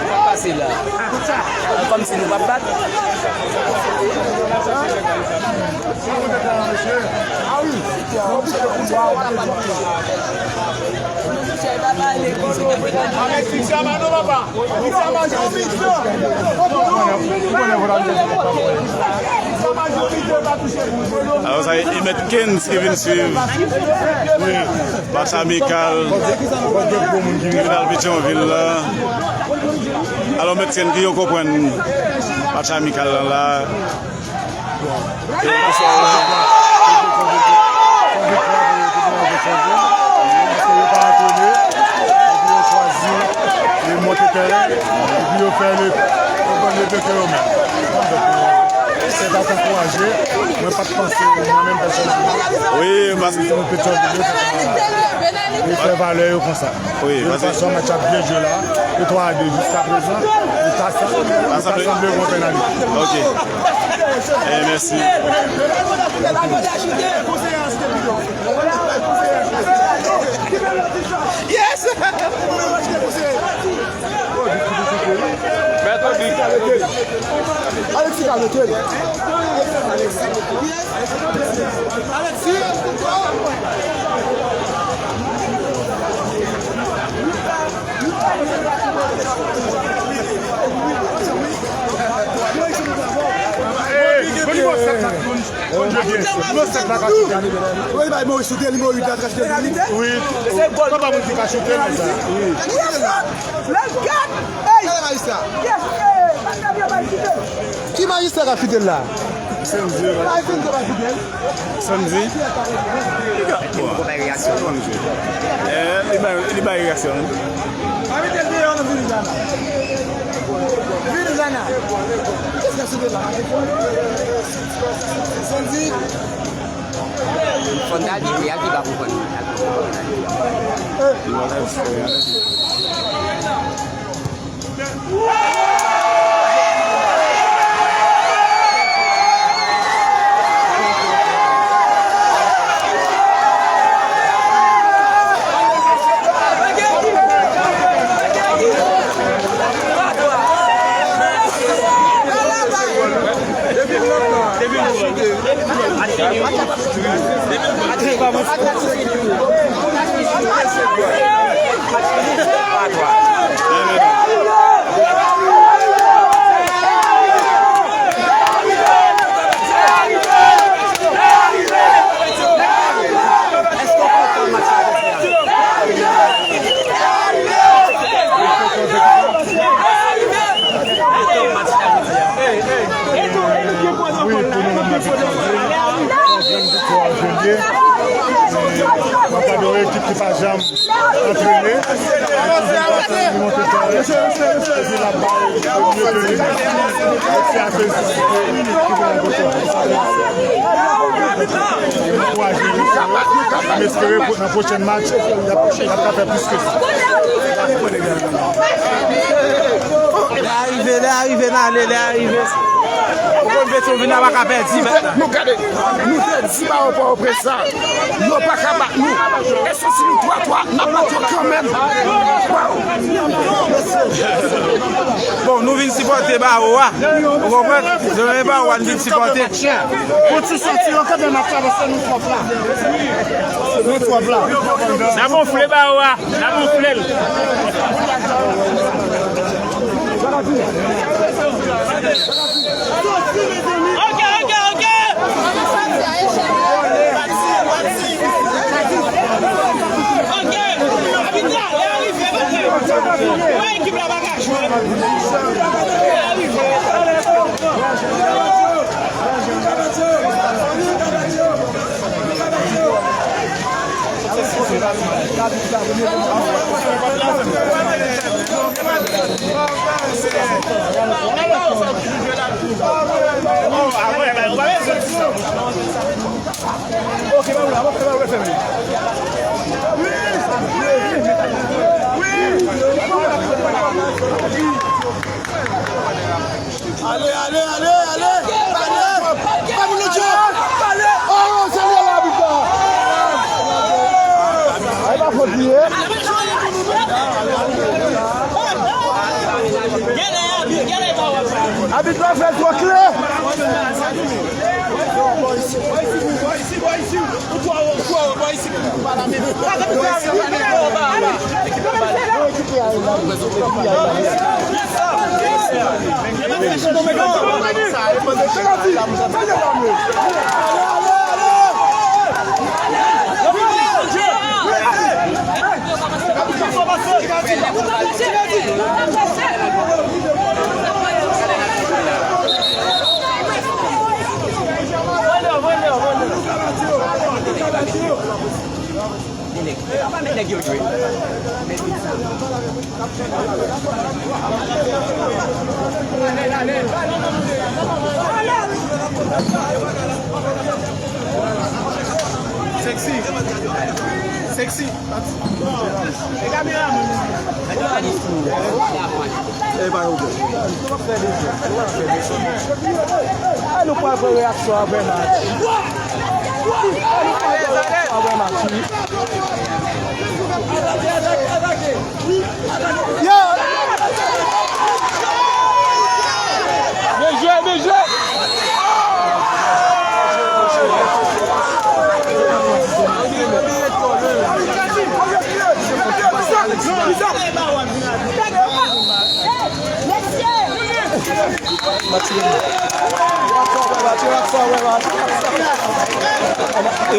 Sa pase la. Kòmsi nou p ap bat. Alò, sa e Mèt Kenz ki vin swiv match amikal tribinal Petyonvil la. Alò, Mèt Kenz, ki yo konprann match amikal lan la. Bon, e pou sa, se yon viktwa pou tribinal Petyonvil. Paske yo pa antrene, epi yo chwazi, yo monte tèren, epi yo fè le, yo pran le bèk yo menm. Donk, se ta ankouraje. Mwen pa t panse, mwen menm pèsonèlman, wi, paske se yon Petyonvil, yo fè valè yo konsa. Wi, de tout fason, match ap byen jwe la. E twa a de jiskaprezan. E ta sanble, e ta sanble yon penalite. Ok. Eh, mèsi. Yes! Alexis ka rete. Alexis. Wi, bay Moïse sou tèl, Moïse la trache de li. Wi. Papa moun ki ka choute, men sa. Wi. Let's get! Hey! Ki majistra k ap chite l la? Sandy. Sandy? Li ka, bon. Eh, li bay, li bay reyaksyon. Sandy. Fò n ta vibre, al vibre pou fò n. Epi l ap bay premye pen li. Mèsi a Jezi ki gen yon bon sòti. Ankouraje li. M espere pou nan pwochèn match, y ap, y ap ka fè plis ke sa. Lè a rive, lè a rive, n ale, lè a rive. Ou konn Petyonvil la pa ka pèdi, men. Nou gade, nou te di ba yo Pòtoprens la, yo pa ka bat nou. E soti nou twa twa, n ap bat yo kanmenm. Bon, nou vin sipòte Bawo a. Ou konprann? Nou renmen Bawo a, nou vin sipòte. Pou ti soti yo kanpe match la, paske nou twò pla. Nou twò pla. N ap gonfle Bawo a. N ap gonfle l. Ok, ok, ok. Ok. Abit la, lè a rive, mesye. Wè ekip la pa ka jwe. Lè a rive. Ale, ale, ale, ale! Pale! Pale, Lodjo! Pale! Oh, se li la, bita! Ay, pa fòt li ye. Abit la fè l twò klè. Sexy. Sexy. E kameraman. E ba yo bon. A nou pral pran reyaksyon apre match. A nou pral pran reyaksyon apre match, wi. Yo! Byen jwe, byen jwe!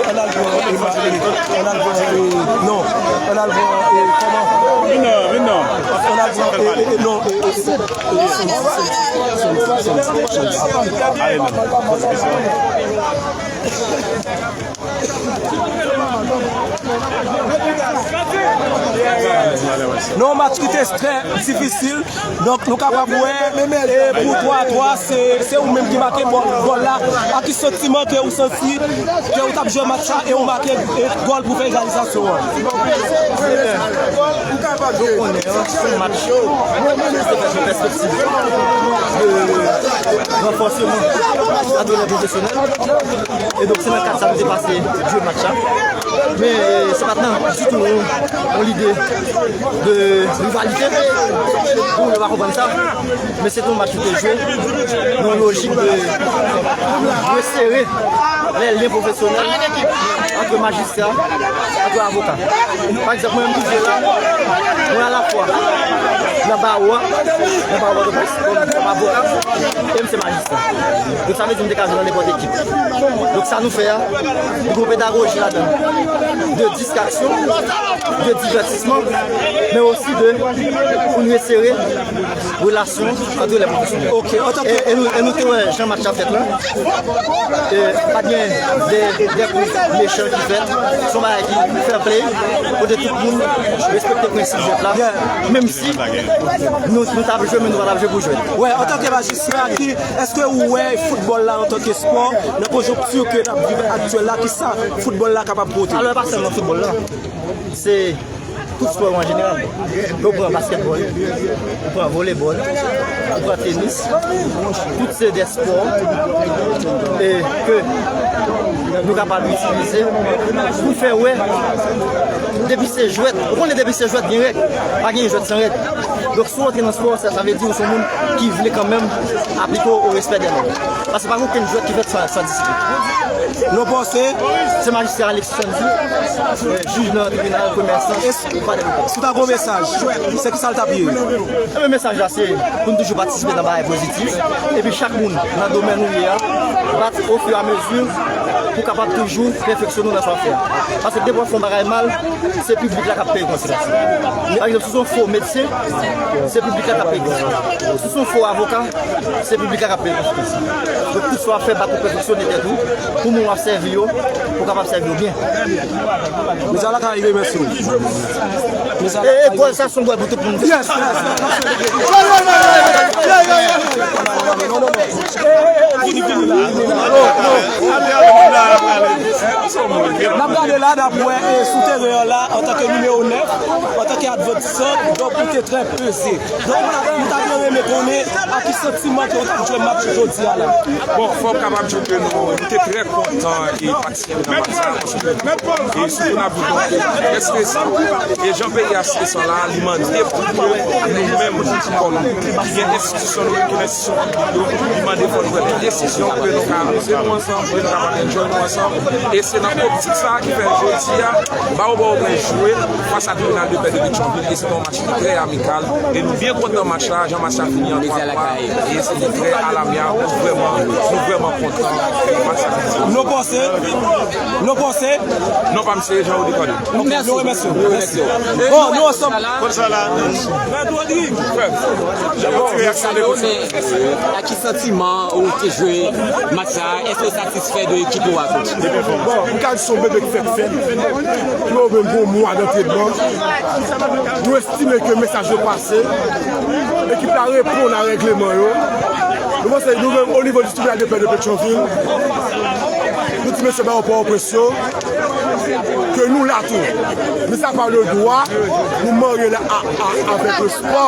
Ann al pran, e, ma, e, ann al pran, e, non, ann al pran, e, kòman? Vin non, vin non. Ann al pran, e, e, e, non, e, e, e, e, Sons, Sons, Sons, Sons, Sons. Ale, non. Non, match ki te trè difisil. Donk, nou kapab wè, e, pou twa twa, se, se ou menm ki make bò-, gòl la. Ak ki santiman ke ou santi ke ou t ap jwe match la e ou make, e, gòl pou fè egalizasyon an? Ou konnen, se yon match ki te fèt nan pèspektiv de ranfòseman antrenè pwofesyonèl. E donk, se nan kad sa nou te pase jwe match la. Men, e, se pa t nan ditou yon, yon lide de rivalite. Bon, yo pa konprann sa. Men se te yon match ki te jwe nan yon lojik de resere lè lyen pwofesyonèl ant majistra, ant avoka. Pa egzanp, mwen menm ki jwe la, mwen alafwa nan bawo a, nan bawo Pòtoprens, kòm, kòm avoka, e m se majistra. Donk, sa vle di m te ka jwe nan nenpòt ekip. Donk, sa nou fè a, li gen yon pedagoji ladan l de distraksyon, de divètisman, men osi de, pou n resere relasyon ant lè pwofesyonèl. Ok, antanke... E, e nou, e nou te wè jan match la fèt la. E, pa t gen de, de kou mechan ki fèt. Se yon bagay ki fair play, kote tout moun respekte prensip jwèt la. Yeah. Menm si Nou, nou t ap jwe, men nou pa t ap jwe pou jwe. Wè, antanke majistra, ki, èske ou wè foutbòl la antanke spò, nan konjonkti ke n ap viv aktyèl la, kisa foutbòl la kapab pote? Alò, e pa sèlman foutbòl la. Se tout spò yo an jeneral. Ke w pran baskètbòl, ou pran volebòl, ou pran tenis, tout se de spò e ke nou kapab itilize pou fè wè depi se jwèt, ou konnen depi se jwèt gen règ, pa gen jwèt san règ. Donk si w antre nan spò, sa, sa vle di ou se yon moun ki vle kanmenm aplike w o respè dè nòm. Paske pa gen okenn jwèt ki fèt san, san disiplin. Non panse, se majistra Alexis Sandy, jij nan tribinal premyè enstans, pa de pwoblèm. Si w ta gen yon mesaj, se kisa l t ap ye? Ebyen, mesaj la se pou n toujou patisipe nan bagay pozitif. Epi chak moun nan domèn ou ye a, bat ofiramezi pou kapab toujou pèfeksyone w nan sa w ap fè a. Paske depi w ap fè yon bagay mal, se piblik la k ap peye konsekans yo. Pa egzanp, si w se yon fo medsen, se piblik la k ap peye konsekans yo. Si w se yon fo avoka, se piblik la k ap peye konsekans yo. Donk, tout sa w ap fè, bat pou pèfeksyone tèt ou, pou moun w ap sèvi yo, pou kapab sèvi yo byen. Mezala ka rive, mèsi. E, e, gòl sa se yon gòl pou tout moun. Yes, yes, yes. Non, non, non. N ap gade la, n ap wè, e, sou teren an la, antanke nimewo nèf, antanke advansan, donk, ou te trè peze. Donk, nou ta byen renmen konnen a ki santiman ke w t ap jwe match jodi a la. Bon, fò m kapab di w ke nou, nou te trè kontan e patisipe nan match sa, paske, e sitou n ap di w ke nou trè stresan. E jan peyi a stresan la, li mande pou ke nou menm, kòm ki gen enstitisyon, nou menm ki nan enstitisyon piblik yo, li mande fò nou pran tout desizyon pou ke nou ka avanse nou ansanm, pou ke nou kapab enjoy nou ansanm. E se nan optik sa a ki fè jodi a, Baobab pral jwe fas a Tribinal de Pè de Petyonvil, e se yon match ki trè amikal, e nou byen kontan match la, jan match la fini an twa twa, e se trè alamyab, nou vrèman, nou vrèman kontan match la. Nou panse, nou panse. Non, pa m se Jean Rodrigue Fadou. Ok, nou remèsye w. Mèsi. Bon, nou ansanm. Konn sa la. Mèt Rodrigue. Frè m. Jan ti reyaksyon de kote. A ki santiman ou te jwe match sa? Èske w satisfè de ekip ou a tou? Bon, m ka di se yon bebe ki fèk fèt. Ki yo menm pou yon mwa dantrenman. Nou estime ke mesaj yo pase. Ekip la reponn a règleman yo. Nou panse nou menm o nivo di Tribinal de Pè de Petyonvil, nou di mesye ba yo Pòtoprens yo, ke nou la tou. Mis apa le dwa, nou marye l a, a, avèk le spò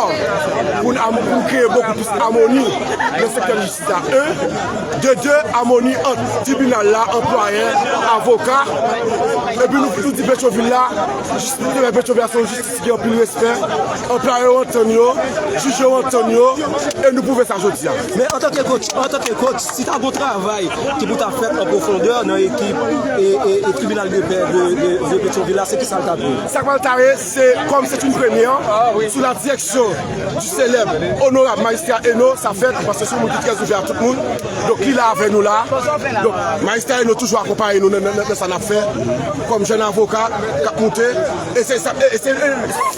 pou n am-, pou n kreye bokou plis amoni nan sektè jistis la. En, de de, amoni ant tribinal la, anplwayè, avoka, epi nou, nou di Petyonvil la, jistis, Petyonvil la se yon jistis ki gen anpil respè, anplwayè yo antann yo, jij yo antann yo, e nou pwouve sa jodi a. Men antanke coach, antanke coach, si ta gon travay ki pou ta fèt an pwofondè nan ekip e, e, e tribinal de pè de, de, de Petyonvil la, se kisa l ta dwe? Sa k pral ta ye, se kòm se yon premyè, sou la direksyon di selèb, onorab majistra Eno, sa fèt, paske se yon moun ki trè ouvè a tout moun. Donk, li la avè nou la. Donk, majistra Eno toujou akonpaye nou nan, nan, nan, nan sa n ap fè, kòm jèn avoka k ap moute. E se sa, e, e se, e,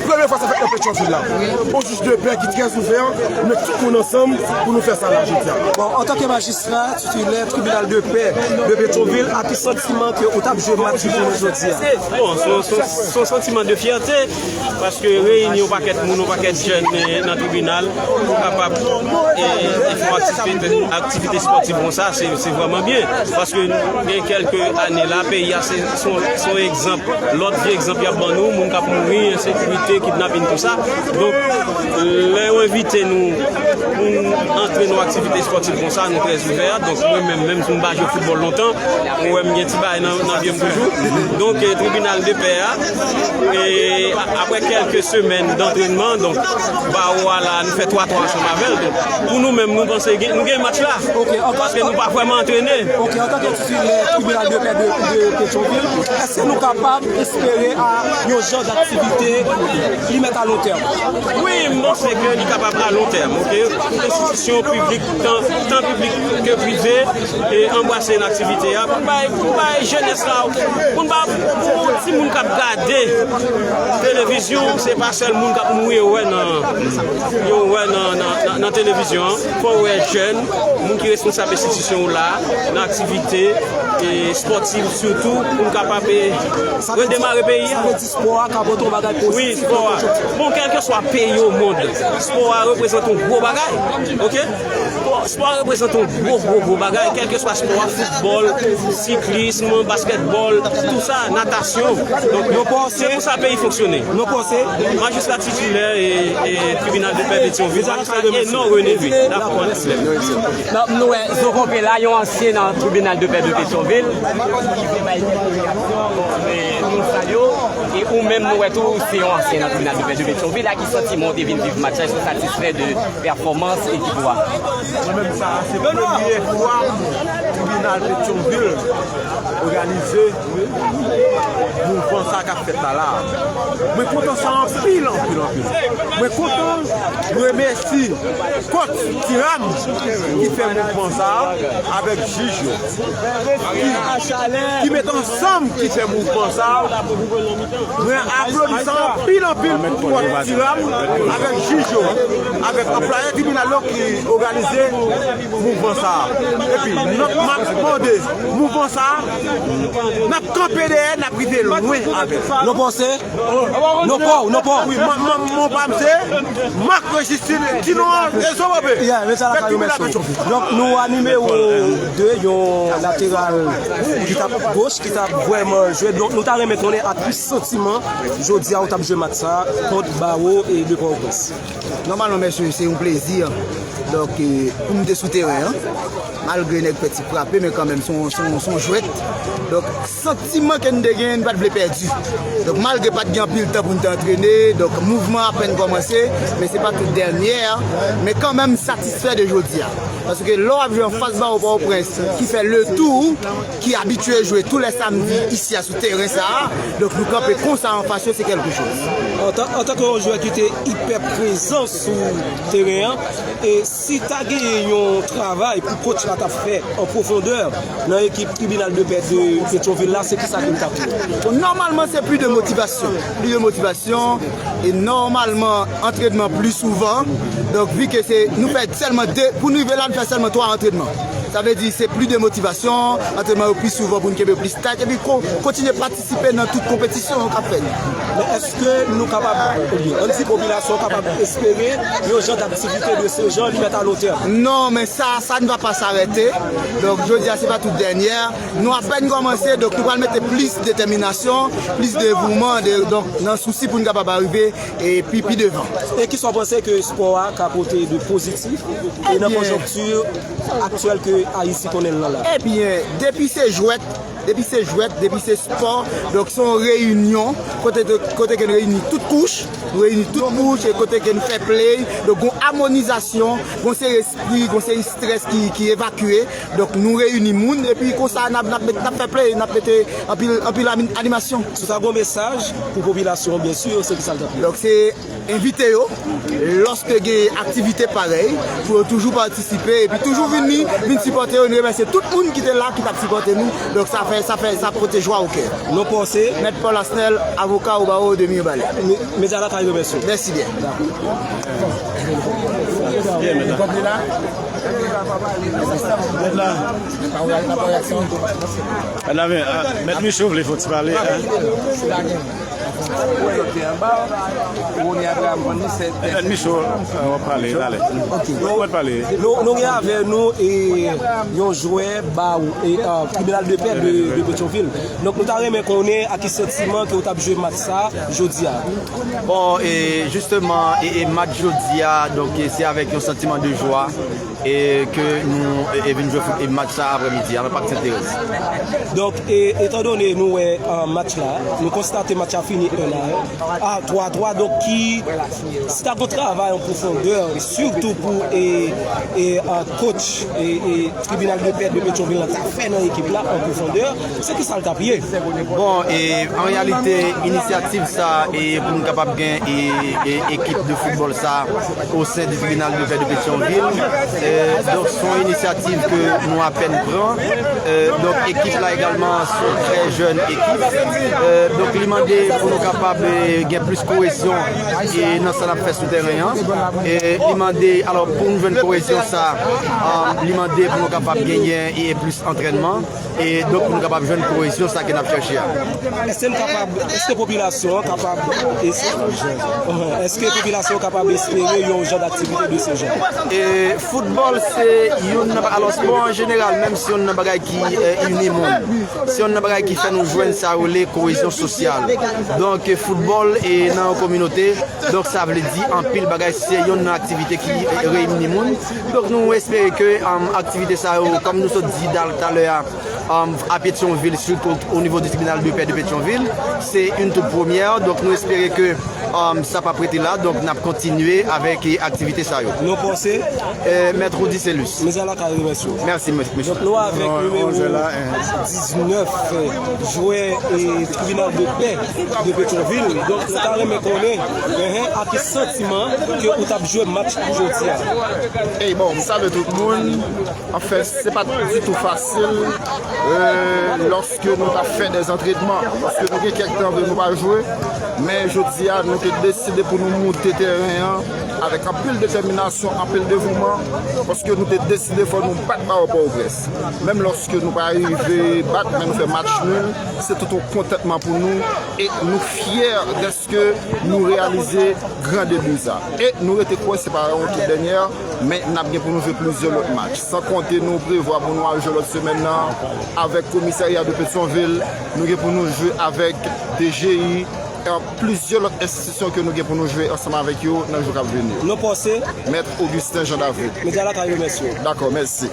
premye fwa sa fèt nan Petyonvil la. Yon jij de pè ki trè ouvè, nou met tout moun ansanm pou nou fè sa la jodi a. Bon, antanke majistra titilè tribinal de pè de Petyonvil, a ki santiman ke ou t ap jwe match jounen jodi a? Bon, se yon, se yon, se yon santiman de fyète, paske reyini yon pakèt moun, yon pakèt jèn, eh, nan tribinal pou kapab, eh, eh, fè yon aktivite, aktivite espòtiv konsa, se, se vrèman byen. Paske gen kèlke ane la, peyi a se, se yon, se yon egzanp, lòt vye egzanp y ap ban nou, moun k ap mouri, ensekirite, kidnapin, tou sa. Donk, lè yo envite nou pou n antre nan aktivite espòtiv konsa, nou trè ouvè. Donk, mwen menm, menm si m pa jwe foutbòl lontan, ou wè m gen ti bagay nan, nan pye m toujou. Donk, eh, tribinal de pè a, e a-, apre kèlke semèn dantrènman, donk, bawo a la, nou fè twa twa ansanm avè l. Donk, pou nou menm, nou panse gen, nou gen match la. Ok, an paske nou pa vrèman antrene. Ok, antanke titilè tribinal de pè de, de Petyonvil, èske nou kapab espere a yon jan daktivite li mèt a lon tèm? Wi, m panse ke li kapab a lon tèm. Tout enstitisyon piblik, tan, tan piblik ke prive, e anbrase nan aktivite a, pou bay, pou bay jenès la, pou n ba, pou timoun k ap gade televizyon, se pa sèl moun k ap mouri yo wè nan, yo wè nan, nan, nan, nan televizyon an. Fò w wè jèn, moun ki responsab enstitisyon w la, nan aktivite, e espòtiv sitou, pou n kapab, e, redemare peyi a. Sa vle di, sa vle di spò a ka pote yon bagay pozitif. Wi, spò a. Bon, kèlkeswa peyi o mond, spò a reprezante yon gwo bagay. Oke? Spò a reprezante yon gwo, gwo, gwo bagay, kèlkeswa spò a, foutbòl, siklism, baskètbòl, tou sa, natasyon. Donk, se pou sa peyi fonksyone. Non panse. Majistra titilè e, e tribinal de pè Petyonvil, majistra Enon René Louis. Dakò, mèsi. Donk, nou wè Zo Konpe la, yon ansyen nan tribinal de pè de Petyonvil. E ou menm, nou wè tou, se yon ansyen nan tribinal de pè de Petyonvil. Ki santiman w te vin viv match la? Èske w satisfè de pèfòmans ekip ou a? Mwen menm, sa a se premye fwa tribinal Petyonvil òganize mouvman sa k ap fèt la la a. Mwen kontan sa anpil, anpil, anpil. Mwen kontan, mwen remèsye kòch Tiram ki fè mouvman sa a avèk jij yo. Ki, ki met ansanm, ki fè mouvman sa a. Mwen aplodi sa anpil, anpil pou kòch Tiram avèk jij yo, avèk anplwaye tribinal yo ki òganize mouvman sa a. Epi, n ap, m ap mande mouvman sa a, n ap kanpe dèyè, n ap rive lwen avè l. Nou panse? Nou pa w, nou pa w. Wi, mwen, mwen, mwen pa m se Marc Regis Tino, Rezo Bobe. Yeah, men sa la ka remèsye w. Donk, nou a nimewo de, yon lateral ki t ap goch, ki t ap vrèman jwe. Donk, nou ta renmen konnen ak ki santiman jodi a ou t ap jwe match sa kont Bawo e de Pòtoprens. Nòmalman, mesye, se yon plezi. Donk, eh, pou m te sou teren an, malgre nèg fè ti frape, men kanmenm, se yon, se yon, se yon jwèt. Donk, santiman ke n te gen, n pa t vle pèdi. Donk, malgre pa t gen anpil tan pou n te antrene, donk, mouvman apèn kòmanse, men se pa tout dènyè, men kanmenm, m satisfè de jodi a. Paske lè w ap jwe anfas Bawo Pòtoprens, ki fè le tour, ki abitye jwe tou lè samdi isi a sou teren sa a, donk nou kanpe konsa anfas yo, se kèlke choz. Antan, antanke yon jwè ki te ipè prezan sou teren an, e si ta genyen yon travay pou kòch la t ap fè an pwofondè nan ekip tribinal de pè de Petyonvil la, se kisa ke l t ap ye? Bon, nòmalman, se plis de motivasyon. Plis de motivasyon, e nòmalman, antrènman plis souvan. Donk, vi ke se, nou fè sèlman de, pou n rive la, n fè sèlman twa antrènman. Sa vle di, se plis de motivasyon, antrènman yo plis souvan pou n kenbe yo plis tayt, epi ko-, kontinye patisipe nan tout konpetisyon k ap fèt. Men èske nou kapab, oubyen, ann di popilasyon kapab espere yon jan daktivite de se jan li mèt a lotè? Non, men sa, ça ne va pas s'arrêter. Donk, jodi a, se pa tout dènyè. Nou apèn kòmanse, donk nou pral mete plis detèminasyon, plis devouman, de, donk, nan sousi pou n kapab arive e pi, pi devan. E kisa w panse ke spò a ka pote de pozitif e nan konjonkti aktyèl ke Ayiti konnen l lan la? Ebyen, depi se jwèt, depi se jwèt, depi se spò, donk se yon reyinyon kote, kote ke n reyini tout kouch, nou reyini tout kouch, e kote ke n fè play, donk gon amonizasyon, gon seri espri, gon seri strès ki, ki evakye, donk nou reyini moun, epi konsa n ap, n ap, n ap fè play, n ap mete anpil, anpil ami-, animasyon. Si w ta gon mesaj pou popilasyon, byen si, se kisa l t ap ye? Donk se envite yo, lòske gen aktivite parèy, pou yo toujou patisipe, epi toujou vini, vin sipòte yo. Nou remèsye tout moun ki te la, ki t ap sipòte nou. Donk sa fè, sa fè, sa pote jwa o kè. Non panse? Mèt Paul Asnel, avoka o bawo de Mibalè. Medya la ka remèsye w. Mèsi byen. Mèt la. Mèt Micho vle fè yon ti pale, hein? Mèt Micho, euh, w ap pale talè. W ap pale. Nou, nou gen avè nou, e, yon jwè ba, e, euh, tribinal de pè de, de Petyonvil. Donk, nou ta renmen konnen ak ki santiman ke w t ap jwe match sa jodi a. Bon, e, jisteman, e, e match jodi a, donk, e, se avèk yon santiman de jwa e ke nou, e, e vin jwe fout, e match sa aprèmidi a nan Parc Sainte-Thérèse. Donk, e, etandone nou wè, e, match la, nou konstate match la fini A twa a twa, donk ki si ta gon travay an pwofondè, sitou pou e, e, a, coach e, e, tribinal de pè de Petyonvil la ta fè nan ekip la an pwofondè, se ki sa l t ap ye? Bon, e, an reyalite, inisyativ sa, e, pou nou kapab gen e, e, ekip de foutbòl sa, o sen di tribinal de pè de Petyonvil. E, donk, se yon inisyativ ke nou apèn pran. E, donk, ekip la egalman se yon trè jèn ekip. E, donk, li mande pou nou kapab e, gen plis koezyon e, nan sa n ap fè sou tèren an. E, li mande, alò, pou nou jwenn koezyon sa, e, li mande pou nou kapab genyen e, plis antrènman. E donk, pou nou kapab jwenn koezyon sa ke n ap chèche a. Èske n kapab, èske popilasyon an kapab, èske, èske popilasyon an kapab espere yon jan daktivite de se jan? E foutbòl se youn nan, alò, spò an jeneral, menm se youn nan bagay ki e, ini moun. Se youn nan bagay ki fè nou jwenn sa yo rele koezyon sosyal. Donk, foutbòl e nan yon kominote, donk sa vle di anpil bagay, se youn nan aktivite ki e, reyini moun. Donk, nou espere ke e, aktivite sa yo, kòm nou sot di dal talè a, um, a Petyonvil, sitou o nivo di tribinal de pè de Petyonvil. Se yon tout premyè, donk nou espere ke um, sa p ap rete la, donk n ap kontinye avèk e, aktivite sa yo. Non panse? E, Mèt Roudy Celus. Mezala ka remèsye w. Mèsi, mesye. Donk nou avèk nimewo diznèf, e, jwè e, tribinal de pè de Petyonvil. Donk nou ta renmen konnen, enhen, a ki santiman ke ou t ap jwe match jodi a? Ey, bon, m salye tout moun. Anfen, se pa t ditou fasil, e, lòske nou t ap fè dè antrènman, paske nou gen kèk tan vre nou pa jwe, men jodi a, nou te deside pou nou moute tèren an avèk anpil detèminasyon, anpil devouman, paske nou te deside fò nou bat Bawo Pòtoprens. Menm lòske nou pa rive bat, men nou fè match nul, se tout yon kontantman pou nou e nou fyè dèske nou reyalize gran debi sa. E nou rete kwè se pa yon tout dènyè, men n ap gen pou nou jwe plizyè lòt match. San konte nou prevwa pou nou al jwe lòt semèn nan avèk komisarya de Petyonvil, nou gen pou nou jwe avèk D G I, e plizyè lòt enstitisyon ke nou gen pou nou jwe ansanm avèk yo nan jou k ap vini. Non panse? Mèt Augustin Jean David. Medya la ka remèsye w. Dakò, mèsi.